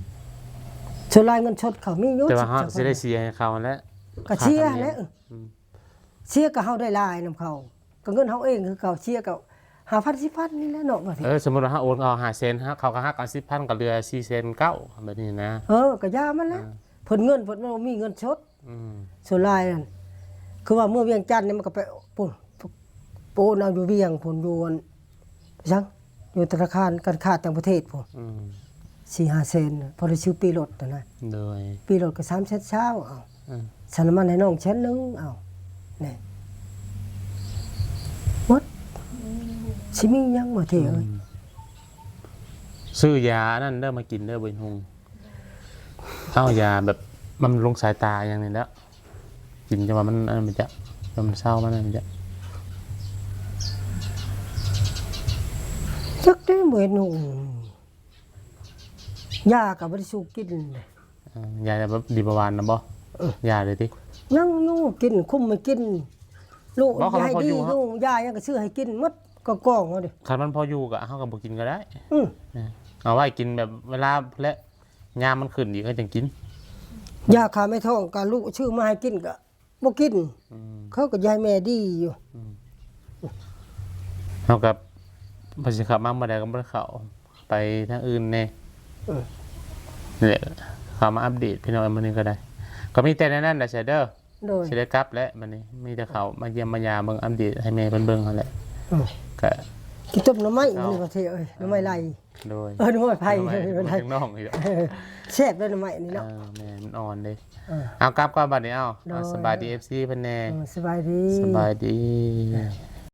ສ່ວນຫຼາຍເງິນສົດເຂົາມີຢູ່ ແຕ່ວ່າເຮົາ ສິບ ຊິໄດ້ເສຍໃຫ້ເຂົາຫັ້ນແຫຼະ. ກະເສຍແຫຼະ. ອືມ ເສຍກໍເຮົາໄດ້ຫຼາຍນຳເຂົາ ກໍເງິນເຮົາເອງຄືເກົ່າ ເສຍກໍຫ້າພັນ ສິບພັນນີ້ແຫຼະເນາະ. ເອີ ສົມມຸດວ່າເຮົາໂອນເອົາຫ້າແສນ ເຂົາກໍຫັກເອົາສິບພັນ ກໍເຫຼືອສີ່ແສນເກົ້າ ແບບນີ້ນະ. ເອີ ກໍຢ່າມັນແຫຼະ. ເອີ ເພິ່ນເງິນ ເພິ່ນບໍ່ມີເງິນສົດ. ອືມ ສ່ວນຫຼາຍນັ້ນ ຄືວ່າເມືອວຽງຈັນນີ້ ມັນກໍໄປ ພຸ້ນ ໄປໂອນເອົາຢູ່ວຽງພຸ້ນ ຢູ່ອັນ ໄປສັງ ຢູ່ທະນາຄານການຄ້າຕ່າງປະເທດພຸ້ນ. ອືມ ສີ່ຫ້າແສນ ພໍໄດ້ຊື້ປີ້ລົດຫັ້ນນະ. ໂດຍ ປີ້ລົດກໍສາມແສນຊາວ ເອົາ ອືມ ຊັ້ນນະມັນໃຫ້ນ້ອງແສນໜຶ່ງ ເອົາ ນີ້ ໝົດ ຊິມີຫຍັງບໍ່ເທເອີຍ? ອືມ ຊື້ຢາອັນນັ້ນເດີ ມາກິນເດີ ບໍ່ເຫັນຫຸ່ງ ເອົາຢາແບບບຳລຸງສາຍຕາຫຍັງນີ້ແຫຼະ ກິນຈະວ່າມັນອັນນັ້ນໄປຈະ ຈະມັນເຊົາມັນນັ້ນໄປຈະ ຈັກແດ່ ບໍ່ເຫັນຫຸ່ງ ຢາກໍບໍ່ໄດ້ສູ່ກິນເດ. ເອີ ຢາແບບດີເບົາຫວານນະບໍ່? ເອີ ຢາເລີຍຕິ? ຍັງຢູ່ ກິນ ຄຸມໃຫ້ກິນ ລູກ ບໍ່ ຄັນມັນພໍຢູ່ ຢາໃຫ້ດີຢູ່ ຢາຫຍັງກໍຊື້ໃຫ້ກິນໝົດ ກໍກອງເອົາເດ. ຄັນມັນພໍຢູ່ກໍເຮົາກໍບໍ່ກິນກໍໄດ້. ອື ເອີ ເອົາໄວ້ກິນແບບເວລາແລະ ຍາມມັນຂຶ້ນອີກກໍຈັ່ງກິນ. ຢາຄາໄມ້ທ້ອງກໍລູກຊື້ມາໃຫ້ກິນກໍ ບໍ່ກິນ. ອືມ ເຂົາກໍຢາກໃຫ້ແມ່ດີຢູ່. ອືມ ເຮົາກໍ ເພິ່ນຊິເຂົ້າມາເມື່ອໃດກໍບໍ່ໄດ້ເຂົ້າ ໄປທາງອື່ນແດ່. ເອີ ນີ້ແຫຼະ ເຂົ້າມາອັບເດດພີ່ນ້ອງ ມື້ນີ້ກໍໄດ້ ກໍມີແຕ່ແນວນັ້ນແຫຼະ ເຊີເດີ. ໂດຍ ຊິໄດ້ກັບແລ້ວບັດນີ້ ມີແຕ່ເຂົ້າມາຢ້ຽມມາຢາມເບິ່ງ ອັບເດດໃຫ້ແມ່ເພິ່ນເບິ່ງຫັ້ນແຫຼະ. ອືມ ກໍກິນຕົ້ມໜໍ່ໄມ້ ເອົາ ມື້ນີ້ປະເທດເອີຍ ໜໍ່ໄມ້ໄລ່. ໂດຍ ເອີ ໜໍ່ໄມ້ໄຜ່ ໜໍ່ໄມ້ໄຜ່ ມັນຍັງນ້ອງຢູ່ ເອີ ແຊບເດ້ໜໍ່ໄມ້ນີ້ເນາະ. ເອີ ແມ່ນ ມັນອ່ອນເດ້. ເອີ ເອົາ ກັບກ່ອນບັດນີ້ ເອົາ ໂດຍ ເອົາ ສະບາຍດີ ເອັຟຊີ ເພິ່ນແດ່. ເອີ ສະບາຍດີ ສະບາຍດີ.